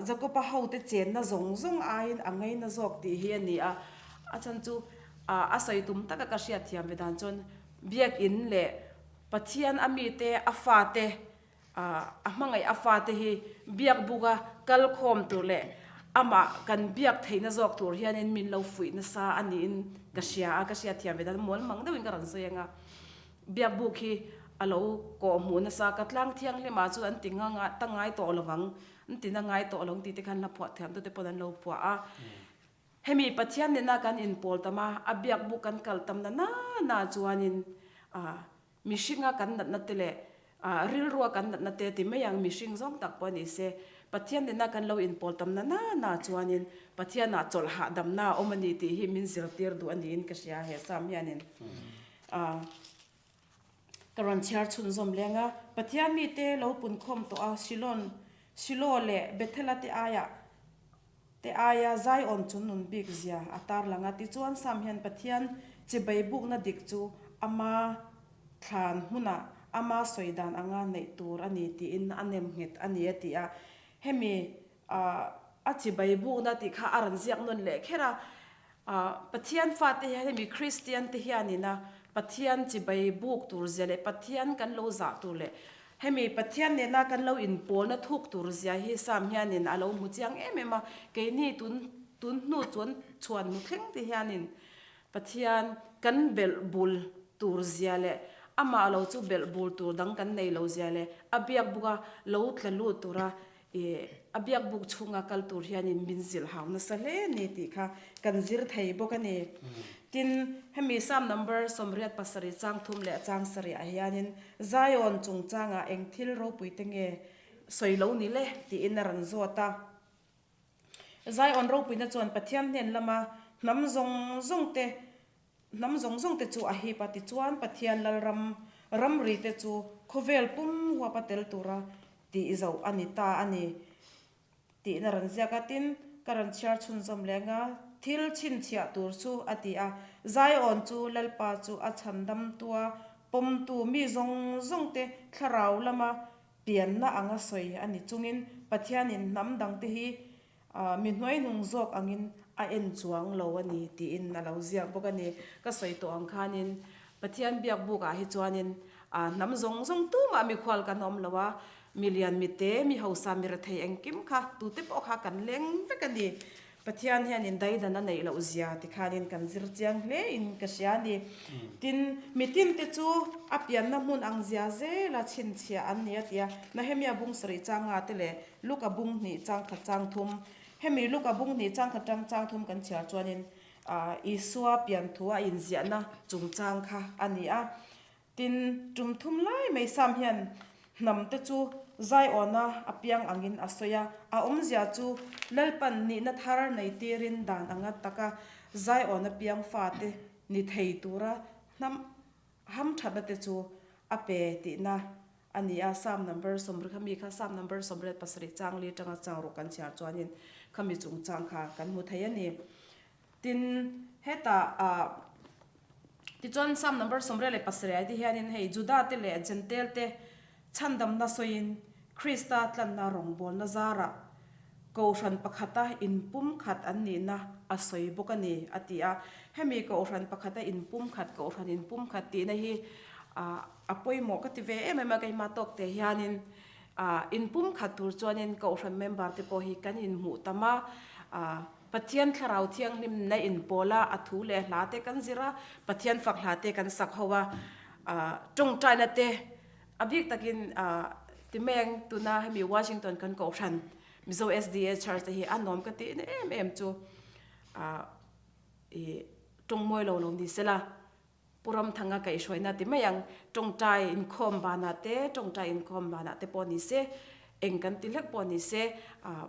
Jakoba hote chenna zawng zawng aiin a ngaina zawk tih hi a ni a, a chhan chu a sawi tum taka ka hriat thiam ve dan chuan Biakin leh Pathian a mite a fate a hmangaih a fate hi biak buka kal khawm tur leh amah kan biak theihna zawk tur hianin min lo fuih nasa a niin ka hria a, ka hriat thiam ve dan mual mang deuhin ka rawn sawi ang a. Biak buk hi a lo kawh hmuh nasa, ka tlang thianghlimah chuan an ti ta ngai tawh lo vang, an ti na ngai tawh lo tih te khan hla phuah thiam tute pawn an lo phuah a. Hemi Pathian nena kan inpawl tam a, a biak buk kan kal tam na na na chuanin mihringa kan natna te leh Rilrua kan natna te ti mai ang, mihring zawng tak pawh a ni se, Pathian nena kan lo inpawl tam na na na chuanin Pathianah chawlh hahdamna a awm a ni tih hi min zirtir duh a niin ka hria he Psalm hianin ka rawn chhiar chhunzawm leng a. Pathian mite lo punkhawm tawh a, Shilon, Shiloh leh Bethela te aiah te aia Zion chu nun bik zia a tarlang a, tichuan Psalm hian Pathian chibai bukna dik chu ama thlan hmunah ama sawi dan anga neih tur a ni tiin a nem nghet a ni a ti a. Hemi a chibai bukna tih kha a rawn ziak nawn leh kher a. Pathian fate hian hemi Kristian te hianin a Pathian chibai buk tur zia leh Pathian kan lo zah tur leh hemi Pathian nena kan lo inpawlna thuk tur zia hi Psalm hianin a lo hmu chiang em em a. Keini tun tun hnu chuan chhuan hmu thleng te hianin Pathian kan belh bul tur zia leh amah lo chu belh bul tur dang kan nei lo zia leh a biak buka lo tla lut tura ih a biak buk chhunga kal tur hianin min zilh hau nasa hle a ni tih kha kan zir thei bawk a ni. Tin, hemi Psalm number 87 chang thum leh chang sarih ah hianin Zion chungchangah eng thil ropui te nge sawi lo ni le tiin a rawn zawt a. Zion ropuina chuan Pathian hnen lama hnam zawng zawng te hnam zawng zawng te chu a hip a, tichuan Pathian Lalram ramri te chu khawvel pum huapa tel tura tih zoh a ni ta a ni tihna rawn ziak a, tin ka rawn chhiar chhunzawm leng a, thil chhinchhiah tur chu a ti a, Zion chu Lalpa chu a chhandamtua pawmtu mi zawng zawng te thlarau lama Pianna anga sawi a ni chungin Pathianin hnam dangte hi mi hnuaihnung zawk angin a en chuang lo a ni tiin a lo ziak bawk a ni. Ka sawi tawh ang khanin Pathian biak bukah hi chuanin hnam zawng zawng tumah mikhual kan awm lo a, mi lian mi te, mi hausa, mi rethei engkim kha tute pawh kha kan leng vek a ni. Pathian hianin daidan a neih loh zia ti khanin kan zir chiang hle in ka hria a ni. Tin, mitin te chu a pianna hmun ang zia zela chhinchhiah an ni a ti a. Nehemia bung sarih chang nga te leh Luka bung hnih chang khat chang thum, hemi Luka bung hnih chang khat tang chang thum kan chhiar chuanin Isua pian thu a inziahna chungchang kha a ni a. Tin, tum thum lai mai Sam hian hnam te chu Zaiawna a piang angin a sawi a, a awmzia chu Lalpan nihna thar nei tirin dan anga taka Zaiawna piang fate ni thei tura hnam hamthatna te chu a pe tihna a ni a. Sam number sawmri kha mi kha Sam number 87 chang li tanga chang ruk kan chhiar chuanin khami chungchang kha kan hmu thei a ni. Tin, hetah ah tichuan Psalm number 77 ai te hianin hei Juda te leh Jentail te chhandamna sawiin Krista tlanna rawngbawlna zarah Kohhran pakhata inpumkhat an nihna a sawi bawk a ni a ti a. Hemi Kohhran pakhata inpumkhat, Kohhran inpumkhat tihna hi a pawimawh ka ti ve em em a, keimah tawk te hianin inpumkhat tur chuanin Kohhran member te pawh hi kan inhmuh tam a. Pathian Thlarau Thianghlimna inpawl a, a thu leh hla te kan zir a, Pathian fak hla te kan sak ho a, tawngtaina te a bik takin timeng tuna hemi Washington kan kohhran Mizo SDA Church te hi a nuam ka tih na em em chu i tawngmawi lo lo ni sela. Pu Ramthanga kaihhruaina ti mai ang, tawngtai inkhawm banah te, tawngtai inkhawm banah te pawh ni se, eng kan ti hlek pawh ni se,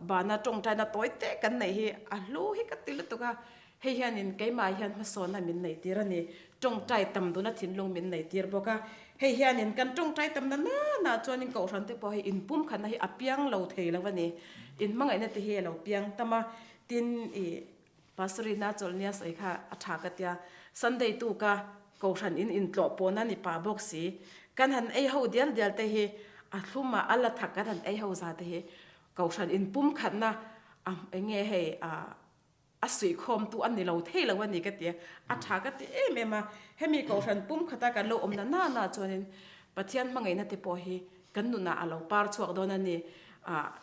bana tawngtaina tawi te kan neih hi a hlu hi ka ti lutuk a, hei hianin keimah hian hmasawnna min neih tir a ni, tawngtai tam duna thinlung min neih tir bawk a, hei hianin kan tawngtai tam na nana chuanin kohhran te pawh hi inpumkhatna hi a piang lo thei lo a ni, inhmangaihna te hi a lo piang tam a, tin ih. Pastor ina chawlh nia sawi kha a tha ka tia, Sunday tuka Kohhran in intlawh pawhna ni pah bawk si, kan han ei ho dial dial te hi a thlum a, a la thak kan han ei ho za te hi Kohhran in pumkhatna a enge hei a a suihkhawmtu a ni lo thei lo a ni ka ti a, a tha ka ti em em a, hemi Kohhran pumkhata kan lo awm na na na chuanin Pathian hmangaihna te pawh hi kan nunah a lo par chhuak dawn a ni, ah.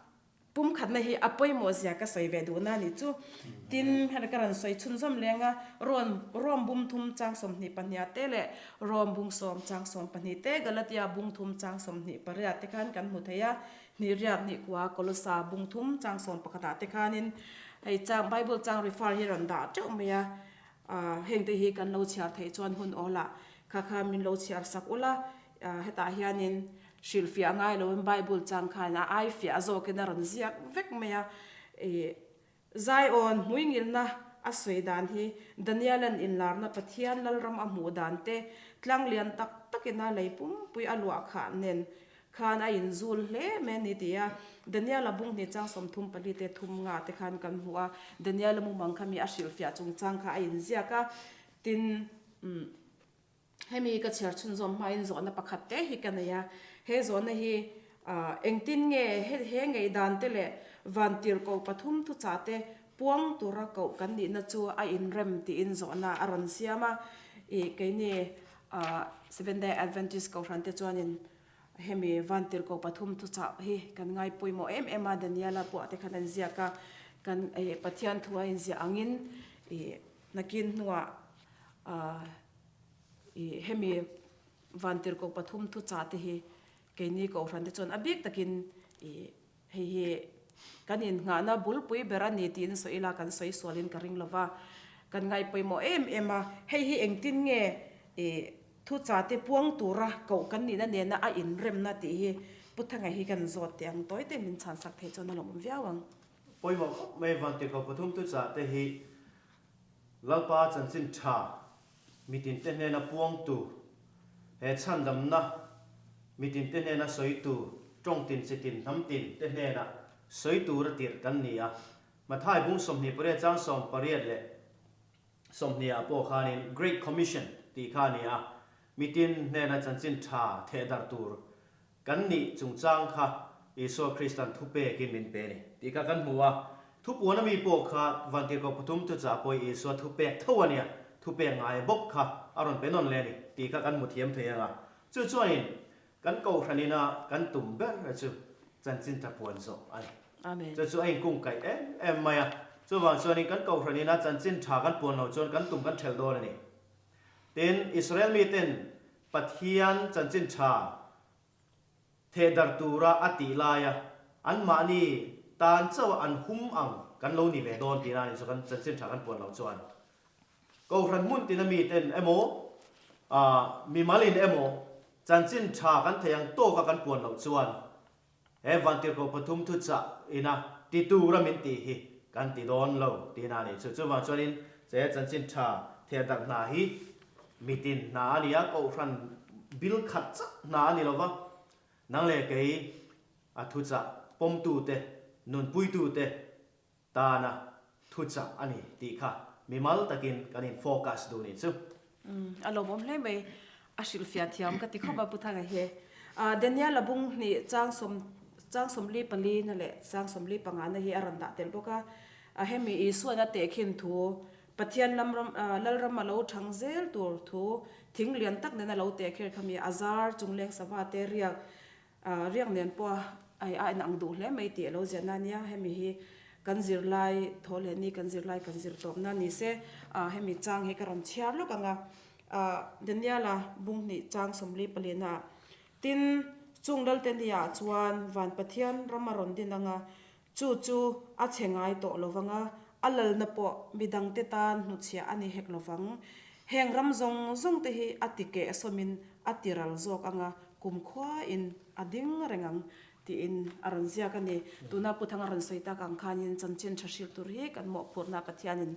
Pumkhatna hi a pawimawh zia ka sawi ve duhna a nih chu. Tin, hei ka rawn sawi chhunzawm leng a, Rom, Rom bung thum chang 22 te leh Rom bung sawm chang 12 te, Galatia bung thum chang 28 te khan kan hmu thei a, hnih riak hnih kua Kolosa bung thum chang 11 ah te khanin hei chang Bible chang refer hi rawn dah teuh mai a, hengte hi kan lo chhiar theih chuan hun awlah kha kha min lo chhiar sak ula, hetah hianin Hrilhfiah ngai loin Bible chang khan a ai fiah zawkin a rawn ziak vek mai a. Ih, Zion hmuingilna a sawi dan hi Daniela'n inlarna Pathian Lalram a hmuh dan te, tlang lian tak takin a lei pumpui a luah khah nen khan a inzul hle mai a ni ti a. Daniela bung hnih chang 34 te thum nga te khan kan hmu a. Daniela mumang kha mi a hrilhfiah chungchang kha a inziak a. Tin, umm. Hemi ka chhiar chhunzawm hmain zawhna pakhat te hi ka nei a, he zawhna hi engtin nge he ngaihdan te leh vantirhkoh pathum thuchah te puang tura koh kan nihna chu a inrem tiin zawhna a rawn siam a. Ih keini Seventh Day Adventist Kohhran te chuanin hemi vantirhkoh pathum thuchah hi kan ngai pawimawh em em a, Daniela pawh te khan an ziak a, kan Pathian thu a inziah angin ih nakin hnuah I hemi vantirhkoh pathum thuchah te hi keini Kohhran te chuan a bik takin i hei hi kan innghahna bulpui ber a ni tiin sawi ila kan sawi sualin ka ring lova, kan ngaihpawimawh em em a, hei hi engtin nge i thuchah te puang tura koh kan nihna nena a inremna tih hi Pu Thanga hi kan zawt teh ang tawi te min chhansak theih chuan a lawmawm viau ang. Pawimawh khawp mai vantirhkoh pathum thuchah te hi Lalpa chanchin tha mitinte hnena puangtu, he chhandamna mitinte hnena sawitu, tawngtin chitin hnamtin te hnena sawi tura tirh kan ni a. Mathai bung 28 chang 18 leh 20 ah pawh khanin Great Commission tih kha a ni a, mitin hnena chanchin tha thehdarh tur Kan nih chungchang kha Isua Krista'n thupekin min pe a ni tih kha kan hmu a. Thupuan ami pawh kha Vantirhkoh pathum thuchah pawh Isua thupek tho a nia, thupek ngai bawk kha a rawn pe nawn leh a ni tih kha kan hmu thiam thei ang a. Chu chuanin kan kohhran ina kan tum ber chu chanchin tha puan zawh a ni. Amen. Chu chu a inkungkaih em em mai a. Chuvang chuanin kan kohhran ina chanchin tha kan puan loh chuan kan tum kan thelh dawn a ni. Tin, Israel miten Pathian chanchin tha thehdarh tura a tih laia anmahni tan chauh an hum ang kan lo ni ve dawn tihna a ni chu kan chanchin tha kan puan loh chuan Kohhran hmun tina miten emaw mimalin emaw chanchin tha kan thei ang tawka kan puan loh chuan He vantirhkoh pathum thuchah ina ti tura min tih hi kan ti dawn lo tihna a nih chu. Chuvang chuanin che chanchin tha thehdarh hna hi mitin hna a ni a, kohhran bil khat chauh hna a ni lova, nang leh kei a thuchah pawmtute, nunpuitute tana thuchah a ni tih kha mimal takin kan in focus duh nih chu. Umm a lawmawm hle mai, a hrilhfiah thiam ka ti khawp a Pu Thanga hi. Daniel a bung hnih chang sawm chang 44 na leh chang 45 na hi a rawn dah tel bawk a, hemi Isuan a tehkhin thu Pathian lam ram Lalram a lo thang zel tur thu thing lian tak nen a lo tehkher kha mi a zar chungleng sava te riak Riak nen pawh a ai a inang duh hle mai tih a lo ziahna ania, hemi hi Kan zirlai thaw leh ni kan zirlai kan zir tawpna ni se hemi chang hi ka rawn chhiar lawk ang a. Daniela bung hnih chang 44 ah tin chung Lalte ni ah chuan van Pathian ram a rawn din ang a, chu chu a chhe ngai tawh lo vang a, a lalna pawh midangte tan hnuchhiah a ni hek lo vang. Heng ram zawng zawng te hi a ti keh sawmin a ti ral zawk ang a, kumkhua in a ding reng ang Tiin a rawn ziak a ni. Tuna Pu Thanga rawn sawi tak ang khanin chanchin tha hrilh tur hi kan mawhphurhna Pathianin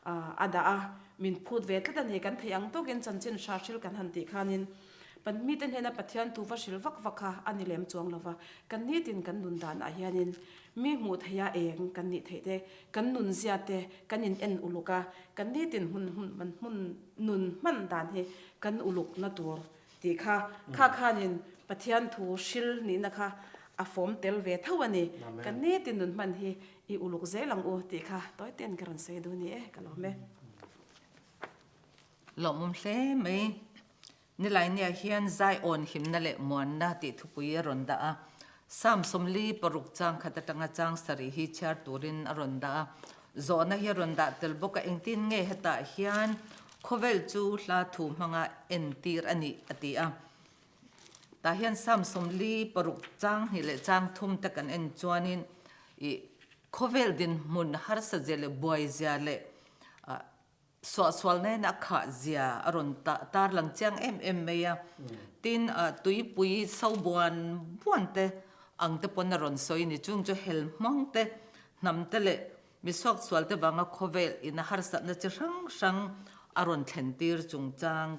a dah a, min phut ve tlat a ni. Kan theih ang tawkin chanchin hra hrilh kan han tih khanin mite hnena Pathian thu va hrilh vak vak kha a ni lem chuang lo va. Kan nitin kan nun danah hianin mi hmuh theiha eng kan nih theih te, kan nun zia te kan in en uluk a, kan nitin hmun hmun nun hman dan hi kan ulukna tur Tih kha, kha khanin Pathian thu hril nihna kha a fawm tel ve tho a ni. Kan nitin nun hman hi i uluk zel ang u tih kha tawi ten ka rawn sawi duh ni e, ka lawm e. Lawmawm hle mai. Nilainiah hian Zaiawn himna leh muanna tih thupui a rawn dah a. Psalm 46 chang khat atanga chang sarih hi chhiar turin a rawn dah a. Zawhna hi a rawn dah tel bawk a, engtin nge hetah hian khawvel chu hla thu hmanga entir a nih a ti a. Tah hian Psalm 46 chang hnih leh chang thum te kan en chuanin ih khawvel dinhmun harsa zia leh buai zia leh Suahsual nen a khah zia a rawn tarlang chiang em em mai a. Tin, tuipui so buan buan te ang te pawn a rawn sawi ni. Chung chu hel hmang te, hnam te leh mi suaksual te vanga khawvel ina harsatna chi hrang hrang a rawn thlen tir chungchang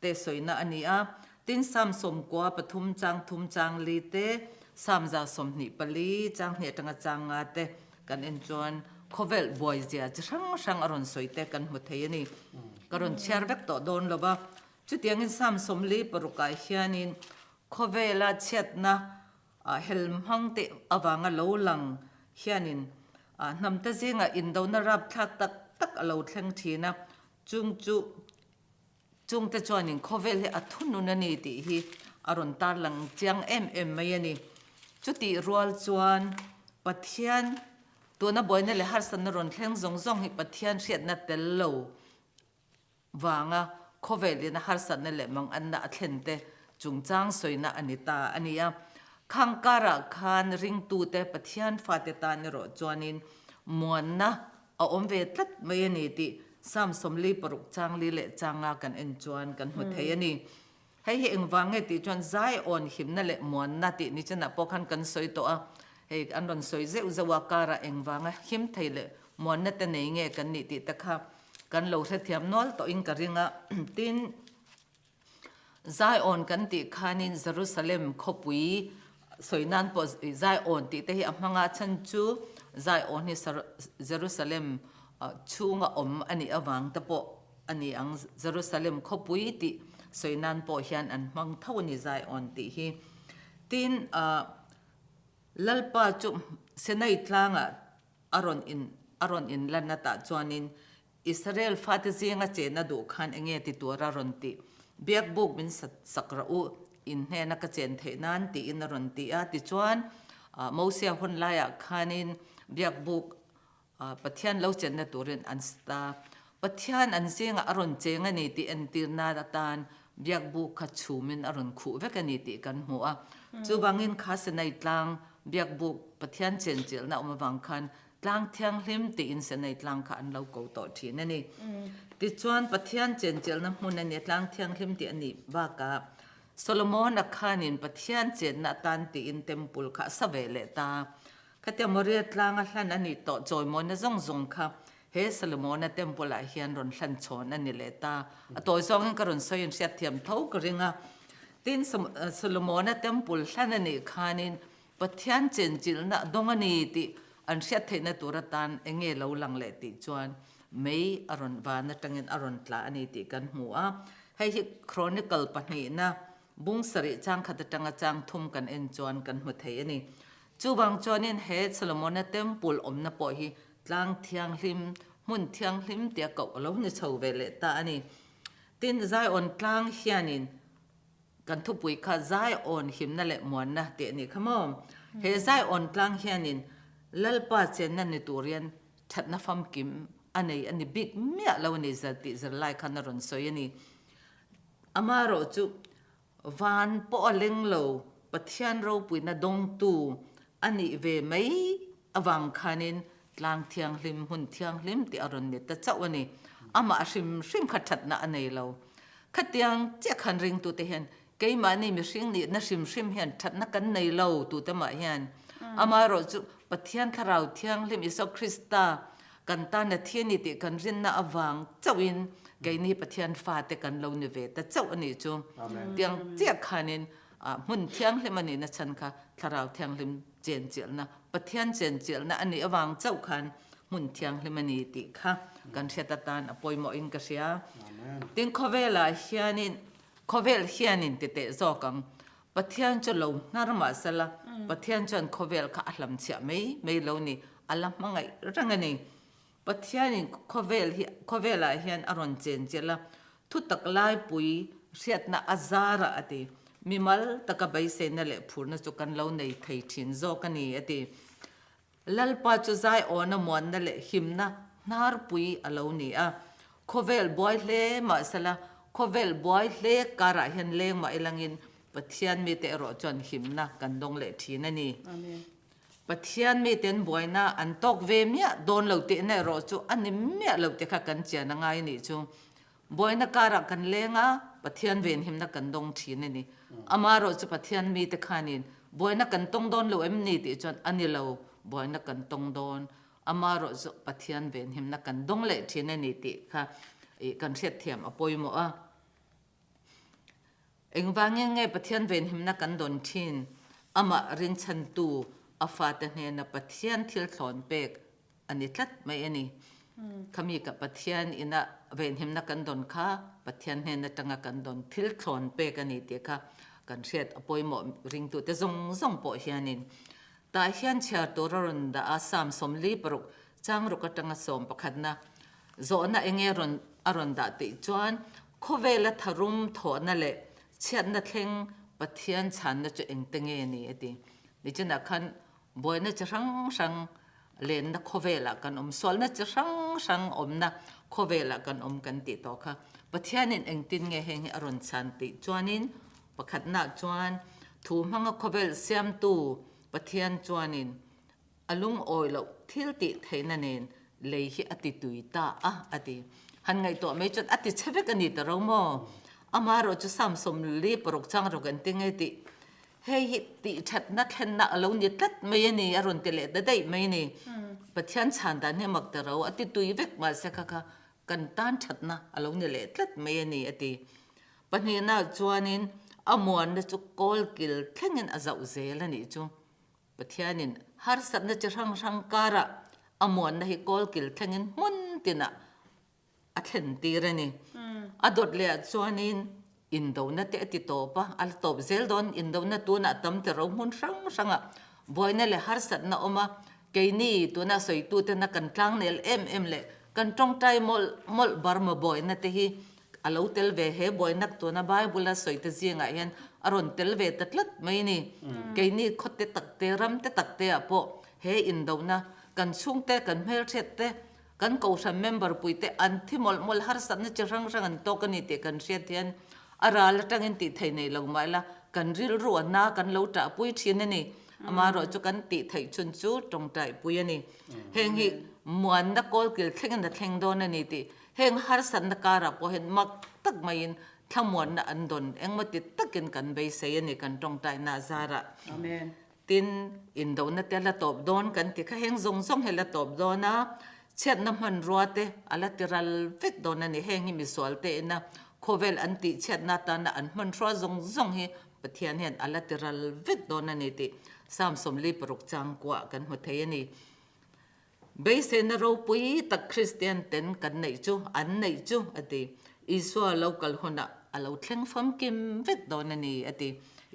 te sawina a ni a. Tin, Psalm 93 chang thum chang li te, Psalm 124 chang hnih atanga chang nga te kan en chuan khawvel buai zia chi hrang hrang a rawn sawi te kan hmu thei a ni. Ka rawn chhiar vek tawh dawn lo va. Chutiangin Psalm 46 ah hianin khawvela chhiatna hel hmang te avanga lo lang hianin hnamte zingah indona rapthlak tak tak a lo thleng thin a, chung chu Chungte chuanin khawvel hi a thunun a ni tih hi a rawn tarlang chiang em em mai a ni. Chutih rual chuan Pathian tuna buaina leh harsatna rawn thleng zawng zawng hi Pathian hriatna tel lo vanga khawvelin a harsatna leh manganna a thlen te chungchang sawina a ni ta a ni a. Khang karah khan ringtute Pathian fate tan erawh chuanin muanna A awm ve tlat mai a ni tih Psalm 46 chang li leh changa kan en chuan kan hmu thei a ni. Hei hi engvang nge tih chuan Zion himna leh muanna tih ni chenah pawh khan kan sawi tawh a, hei an rawn sawi zeuh zeuh a karah engvanga him thei leh muanna te nei nge kan nih tih te kha kan lo hrethiam nual tawhin ka ring a. Tin, Zion kan tih khanin Jerusalem khawpui sawi nan pawh Zion tih te hi a hmang a, chhan chu Zion hi Jerusalem chhunga awm a nih avang te pawh a ni ang. Jerusalem khawpui tih sawi nan pawh hian an hmang tho a ni Zion tih hi. Tin, Lalpa chu Sinai tlangah a rawn in a rawn inlan atah chuanin Israel fate zinga chehna duh khan enge ti tur a rawn tih? Biakbuk min sak rawh u, in hnena ka chen theih nan tiin a rawn ti a. Tichuan, Mosia hun laiah khanin biakbuk Pathian lo chenna turin an sat a. Pathian an zingah a rawn cheng a ni tih entirna atan biakbuk kha chhumin a rawn khuh vek a ni tih kan hmu a. Chuvangin kha Sinai tlang biakbuk Pathian chenchilhna awm avang khan Tlang thianghlim tiin Senei tlang kha an lo ko tawh thin a ni. Tichuan Pathian chenchilhna hmun a ni a, tlang thianghlim tih a nih bakah Solomon-a khanin Pathian chenna atan tiin temple kha a sa ve leh ta. Khatia Moria tlanga hlan a nih tawh chawimawina zawng zawng kha he Solomon-a temple-ah hian rawn hlan chhawn a ni leh ta. A tawi zawngin ka rawn sawi in hriatthiam tho ka ring a. Tin, Solomon-a temple hlan a nih khanin Pathian chenchilhna a dawng a ni tih an hriat theihna tur atan eng nge lo lang leh tih chuan mei a rawn van atangin a rawn tla a ni tih kan hmu a. Hei hi Chronicle pahnihna bung sarih chang khat atanga chang thum kan en chuan kan hmu thei a ni. Chuvang chuanin he Solomona Temple awmna pawh hi tlang thianghlim, hmun thianghlim tia koh a lo ni chho ve leh ta a ni. Tin, Zion tlang hianin Kan thupui kha Zion himna leh muanna tih a nih kha maw? He Zion tlang hianin Lalpa chenna ni tur hian thatna famkim a nei a ni bik miah lo a ni zir tih zirlai khan a rawn sawi a ni. Amaherawhchu van pawh a leng lo, Pathian ropuina dawngtu a nih ve mai avang khanin tlang thianghlim, hmun thianghlim tih a rawn ni ta chauh a ni. Amah hrim hrim kha thatna a nei lo. Khatiang chiah khan ringtute hian Keimahni mihring nihna hrim hrim hian thatna kan nei lo tute mah hian amaherawhchu Pathian Thlarau Thianghlim Isua Krista kan tana thi a ni tih kan rinna avang chauhin keini Pathian fate kan lo ni ve ta chauh a nih chu. Tiang chiah khanin hmun thianghlim a nihna chhan kha Thlarau Thianghlim chenchilhna, Pathian chenchilhna a nih avang chauh khan hmun thianghlim a ni tih kha kan hriat atan a pawimawhin ka hria. Tin khawvelah hianin Khawvel hianin ti teh zawk ang. Pathian chu lo hnar mah sela, Pathian chuan khawvel kha a hlamchhiah mai mai lo ni, a la hmangaih reng a ni. Pathianin khawvel hi khawvelah hian a rawn chenchilh a, thutak laipui hriatna a zarah a ti. Mimal taka beiseina leh phurna chu kan lo nei thei thin zawk a ni, a ti. Lalpa chu zaiawna muanna leh himna hnarpui a lo ni a. Khawvel buai hle mahsela, khawvel buai hle karah hian leng mah ilangin Pathian mite erawh chuan himna kan dawng leh thin a ni. Pathian miten buaina an tawk ve miah dawn lo tihna erawh chu a ni miah lo te kha kan chian a ngai nih chu. Buaina karah kan leng a, Pathian venhimna kan dawng thin a ni. Amaherawh chu Pathian mite khanin buaina kan tawng dawn lo em ni tih chuan a ni lo, buaina kan tawng dawn. Amaherawh chu Pathian venhimna kan dawng leh thin a ni tih kha kan hriatthiam a pawimawh a. Engvangin nge Pathian venhimna kan dawn thin? Amah rinchhantu a fate hnena Pathian thil thlawn pek a ni tlat mai a ni. Khami ka Pathian ina venhimna kan dawn kha Pathian hnen atanga kan dawn thil thlawn pek a ni tih kha kan hriat a pawimawh ringtute zawng zawng pawh hianin tah hian chhiar tur a rawn dah a, Psalm 46 changruk atanga sawm pakhatna zawhna enge rawn a rawn dah tih chuan khawvela tharum thawhna leh chhiatna thleng Pathian chhanna chu engte nge ni a ti. Nichinah khan Buaina chi hrang hrang lenna khawvelah kan awm, sualna chi hrang hrang awmna khawvelah kan awm kan tih tawh kha. Pathianin engtin nge heng hi a rawn chhan tih chuanin pakhatnaah chuan thu hmanga khawvel siamtu Pathian chuanin a lungawi loh thil tih theihna nen lei hi a ti tui ta a a ti. Han ngaihtuah mai chuan a ti chhe vek a ni ta ro maw? Amaherawh chu Psalm 46 chang rawk engtin nge tih Hei hi tihthatna thlenna a lo ni tlat mai a ni, a rawn ti leh ta daih mai a ni. Pathian chhan dan hi a mak ta ro, a ti tui vek mahse kha kha kan tan thatna a lo ni leh tlat mai a ni, a ti. Pahnihna chuanin a muanna chu kawlkil thlengin a zauh zel a nih chu. Pathianin harsatna chi hrang hrang karah a muanna hi kawlkil thlengin hmun tinah a thlen tir a ni. A dawt leh ah chuanin indona te a ti tawp a, a la tawp zel dawn. Indona tunah tam te ro hmun hrang hrangah buaina leh harsatna a awm a, keini tuna sawitutena kan tlangnel em em leh kan tawngtai mawlh mawlh Burma buaina te hi a lo tel ve. He buaina tuna Bible a sawi te zingah hian a rawn tel ve ta tlat mai a ni. Keini khawte tak te, ram te tak te ah pawh he indona kan chhungte, kan hmelhriat te, Kan kohhran member puite an thi mawlh mawlh harsatna chi hrang hrang an tawk a ni tih kan hriat hian a ral atangin tih theih nei lo mah ila kan rilru a na kan lo ṭahpui ṭhin a ni. Amaherawh chu kan tih theih chhun chu tawngtaihpui a ni. Heng hi muanna kawlkil thlengin a thleng dawn a ni tih heng harsatna karah pawh hian mak tak maiin thlamuanna an dawn engmaw ti takin kan beisei a ni kan tawngtaihna zarah. Amen. Tin, indona te a la tawp dawn kan ti kha heng zawng zawng hi a la tawp dawn a, chhiatna hmanrua te a la ti ral vek dawn a ni. Heng hi misual te ina khawvel an tih chhiatna atana an hmanrua zawng zawng hi Pathian hian a la ti ral vek dawn a ni tih Psalm 46 changkuah kan hmu thei a ni. Beiseina ropui tak Kristian ten kan neih chu an neih chu a ti. Isua lo kal hunah a lo thleng famkim vek dawn a ni a ti.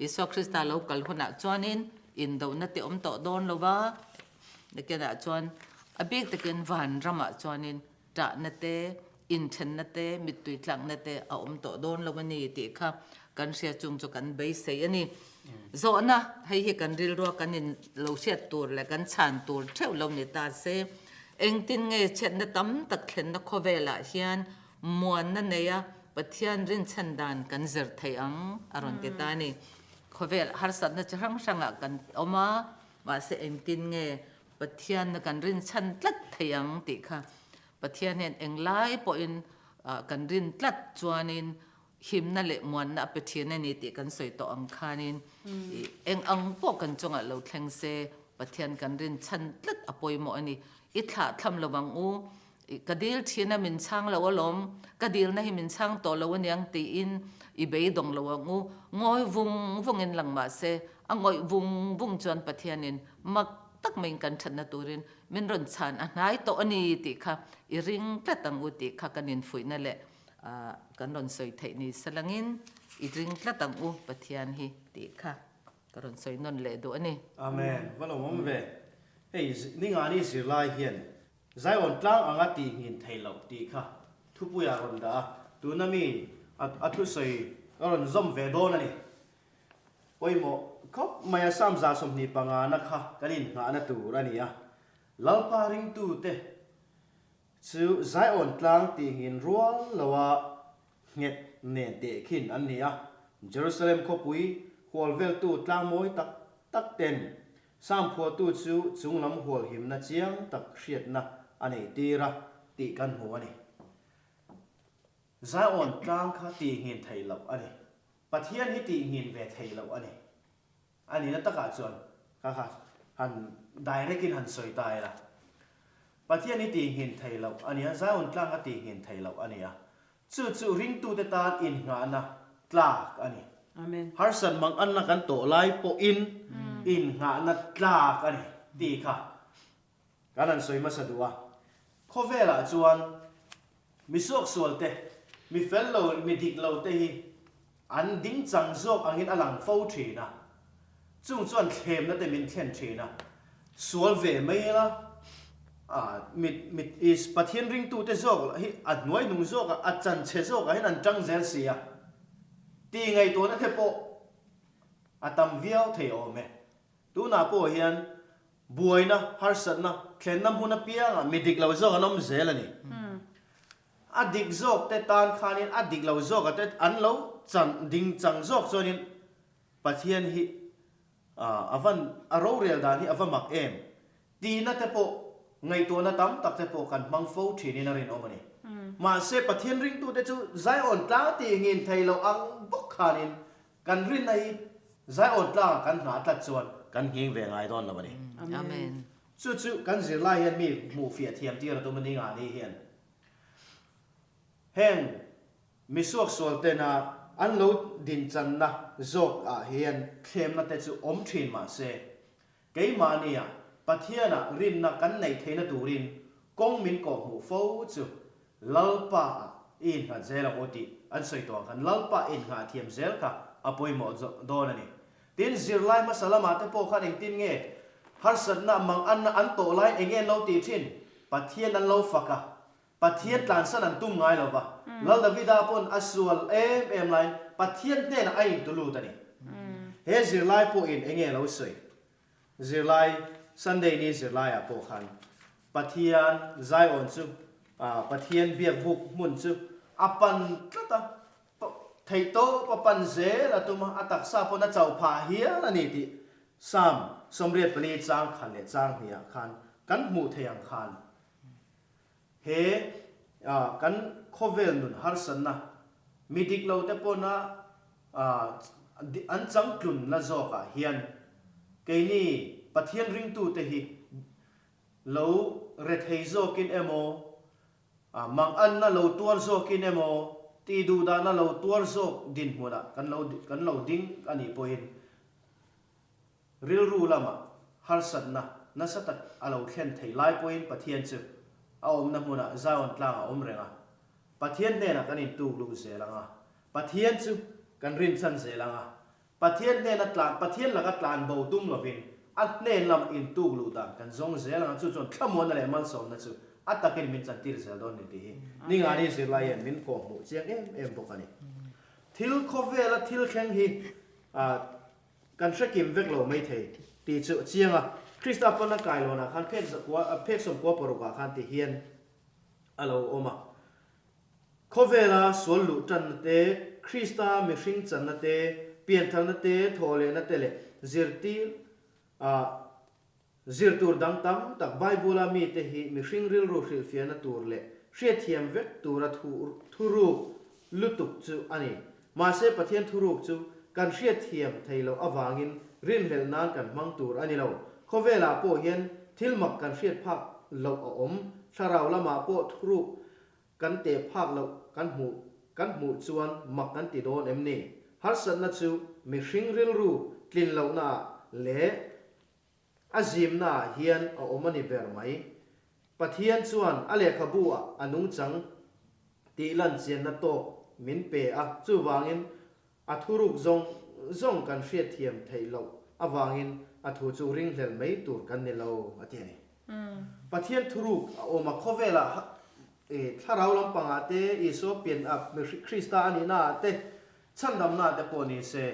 Isua Krista lo kal hunah chuanin indona te awm tawh dawn lo va, nakinah chuan a bik takin van ramah chuanin ṭahna te, inthenna te, mittui tlakna te a awm tawh dawn lo a ni tih kha kan hria chung chu kan beisei a ni. Zawhna, Hei hi kan rilrua kan in lo hriat tur leh kan chhan tur theuh lo ni ta se, engtin nge chhiatna tam tak thlenna khawvelah hian muanna neia Pathian rinchhan dan kan zir thei ang a rawn ti ta a ni. Khawvel harsatna chi hrang hrangah kan awm a, mahse engtin nge Pathianna kan rinchhan tlat thei ang tih kha Pathian hian englai pawhin kan rin tlat chuanin himna leh muanna a pe thin a ni tih kan sawi tawh ang khanin eng ang pawh kan chungah lo thleng se Pathian kan rin chhan tlat a pawimawh a ni. I thlah thlam lo ang u, ka dil thin a min chhang lo alawm, ka dilna hi min chhang tawh lo aniang tiin i beidawng lo ang u. Ngawi vung vungin lang mah se a ngawih vung vung chuan Pathianin mak tak maiin kan thatna turin min rawn chhan a hnai tawh a ni tih kha i ring tlat ang u tih kha kan infuihna leh Kan rawn sawi theih ni salangin i ring tlat ang u Pathian hi tih kha ka rawn sawi nawn leh duh a ni. Amen. Va lo awm ve. Hei Ningani zirlai hian Zion tlang anga tih nghin theih loh tih kha thupuiah rawn dah a, tuna mi a thusawi ka rawn zawm ve dawn a ni. Pawimawh khawp mai a Psalm 25 na kha kan innghahna tur a ni a, Lalpa ringtute Chu Zion tlang tihngin rual loa nghet nen tehkhin an ni a, Jerusalem khawpui hual veltu tlang mawi tak tak ten Psalm phuahtu chu chunglam hualhimna chiang tak hriatna a nei tir a tih kan hmu a ni. Zion tlang kha tihngin theih loh a ni. Pathian hi tihngin ve theih loh a ni. A nihna takah chuan ka kha han direct in han sawi ta ila, Pathian hi tihnghin thei loh a nia, Zion tlang a tihnghin thei loh a nia. Chu chu ringtute tan innghahna tlak a ni. Amen. Harsat mang anna kan tawh lai pawhin innghahna tlak a ni tih kha kan han sawi hmasa duh a. Khawvelah chuan mi suaksual te, mi fel lo, mi dik lo te hi an ding chang zawk angin a lang fo thin a. Chung chuan thlemna te min thlen thin a. Sual ve mai ila, ah, mi, mi, is Pathian ringtute zawk lah hi a hnuai hnung zawkah, a chanchhe zawkah hian an tang zel si a. Tih ngaihtuahna te pawh a tam viau thei awm e. Tunah pawh hian Buaina, harsatna, thlenna hmun apiangah mi dik lo zawk an awm zel a ni. A dik zawk te tan khanin a dik lo zawka te an lo chan ding chang zawk chuanin Pathian hi a van a rorel dan hi a va mak em tihna te pawh ngaihtuahna tam tak te pawh kan hmang fo thinin a rinawm a ni. Mahse Pathian ringtute chu Zion tlang tihngin thei lo ang bawk khanin Kan rinna hi Zion tlangah kan nghah tlat chuan kan nghing ve ngai dawn lo a ni. Amen. Chu chu kan zirlai hian mi hmuh fiah thiam tir a tum a ni ngah ni hian heng mi suaksual tena an lo dinchanna zawk ah hian thlemna te chu awm thin mah se Keimahnia Pathianah rinna kan neih theihna turin kawng min kawhhmuh fo chu Lalpa-ah i innghat zel ang u tih an sawi tawh ang khan Lalpa innghah thiam zel kha a pawimawh dawn a ni. Tin, zirlai hmasa lamah te pawh khan engtin nge harsatna manganna an tawh laiin eng nge an lo tih thin? Pathian an lo fak a, Pathian tlansan an tum ngai lo va, Lal Davida pawn a sual em em laiin Pathian hnenah a intu lut a ni. He zirlai pawhin eng nge lo sawi? Zirlai, Sunday ni zirlaiah pawh khan Pathian Zion chu, Pathian biakbuk hmun chu a pan tlat a, theihtawp a pan zel a tum a, a taksa pawn a chauh phah hial a ni tih Psalm 84 chang khan leh chang hnihah khan kan hmuh theih ang khan He kan khawvel nun harsatna mi dik lo te pawna an changtlunna zawkah hian keini Pathian ringtute hi lo rethei zawkin emaw, manganna lo tuar zawkin emaw, tihduhdahna lo tuar zawk dinhmunah kan lo kan lo ding a nih pawhin Rilru lama harsatna nasa tak a lo thlen thei lai pawhin Pathian chu a awmna hmunah Zion tlang a awm reng a. Pathian hnenah kan intuk luh zel ang a, Pathian chu kan rinchhan zel ang a. Pathian hnena tlan, Pathian laka tlan bo tum lovin a hnen lam intuk luh dan kan zawng zel ang a, chu chuan thlamuanna leh malsawmna chu a takin min chantir zel dawn ni tih hi Ningani zirlai hian min kawhhmuh chiang em em bawk a ni. Thil khawvela thil thleng hi ah. Kan hre kim vek lo maithei tih chu a chiang a. Krista pana kailawnah khan phek zakua phek sawmkua parukah khan ti hian a lo awm a. Khawvela sual luh tanna te, Krista mihring channa te, piantharna te, thawhlehna te leh zirtir a Zir tur dang tam tak Bible-a mite hi mihring rilru hrilhfiahna tur leh hriatthiam vek tura thuruk lutuk chu a ni. Mahse Pathian thuruk chu kan hriatthiam thei loh avangin rinhlelh nan kan hmang tur a ni lo. Khawvelah pawh hian thil mak kan hriat phak loh a awm, thlarau lamah pawh thuruk kan teh phak loh kan hmuh kan hmuh chuan mak kan ti dawn em ni? Harsatna chu mihring rilru tlin lohnaah leh A zimnaah hian a awm a ni ber mai. Pathian chuan a lehkhabu ah a nungchang tih lan chianna tawk min pe a, chuvangin a thuruk zawng zawng kan hriatthiam theih loh avangin a thu chu ringhlel mai tur kan ni lo, a ti a ni. Pathian thuruk a awm a, khawvelah thlarau lampangah te, Isua pian a, Krista a nihna ah te, Chhandamna te pawh ni se,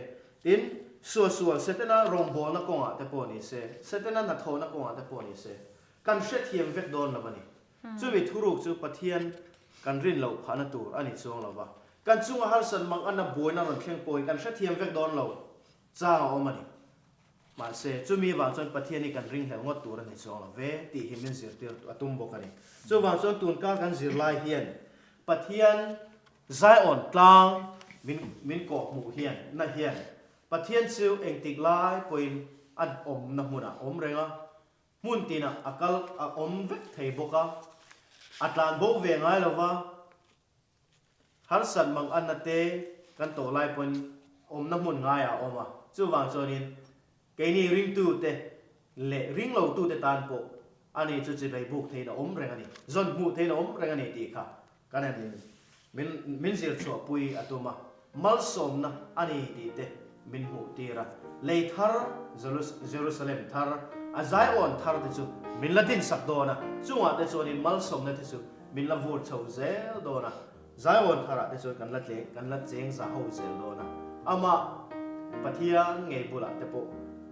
tin, suahsual Setana rawngbawlna kawngah te pawh ni se, Setana hnathawhna kawngah te pawh ni se, kan hrethiam vek dawn lo a ni. Chumi thuruk chu Pathian kan rin loh phahna tur a ni chuang lo va. Kan chunga harsat mang anna buaina rawn thleng pawhin kan hrethiam vek dawn lo chang a awm a ni. Mahse, chumi vang chuan Pathian hi kan ringhlel ngawt tur a ni chuang lo ve tih hi min zirtir a tum bawk a ni. Chuvang chuan tunkar kan zirlai hian Pathian Zion tlang min min kawh hmuh hian na hian Pathian chu engtik lai pawhin a awmna hmunah a awm reng a, hmun tinah a kal a awm vek thei bawk a, a tlan bo ve ngai lo va, harsat mang anna te kan tawh lai pawhin awmna hmun ngaiah a awm a, chuvang chuanin Keini ringtute leh ringlotute tan pawh ani chu chivei buk theiin a awm reng a ni, zawn hmuh theiin a awm reng a ni tih kha kan han in min min zir chhuahpui a tum a, malsawmna a ni tih te min hmuh tir a, lei thar Jerusalem thar, a Zion thar te chu min la dinsak dawn a, chungah te chuanin malsawmna te chu min la vur chho zel dawn a. Zion tharah te chuan kan la tleng kan la cheng za ho zel dawn a, amah Pathian ngei bulah te pawh,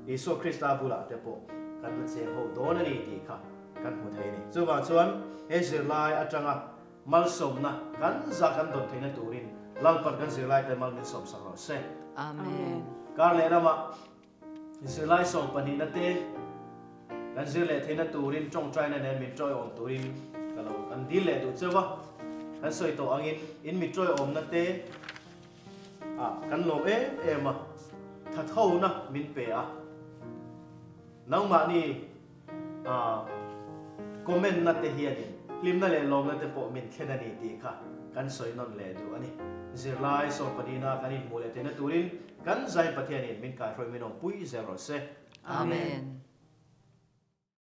Isua Krista bulah te pawh kan la cheng ho dawn a ni tih kha kan hmu thei a ni. Chuvang chuan he zirlai atanga malsawmna kan za kan dawn theihna turin Lalpan kan zirlaite mal min sawmsak rawh se. Amen. Kar leh lamah Zirlai sawmpahnihna te kan zir leh theihna turin tawngtaina nen min tawiawm turin ka lo kan dil leh duh cheu a, kan sawi tawh angin in mi tawiawmna te ah kan lawm em em a, thathona min pe a, nangmahni ah comment na te hianin hlimna leh lawmna te pawh min thlen a ni tih kha kan sawi nawn leh duh a ni. Zirlai sawmpahnihna kan inhmuh leh theihna turin Kan zai Pathianin min kaihruai min awmpui zel rawh se. Amen.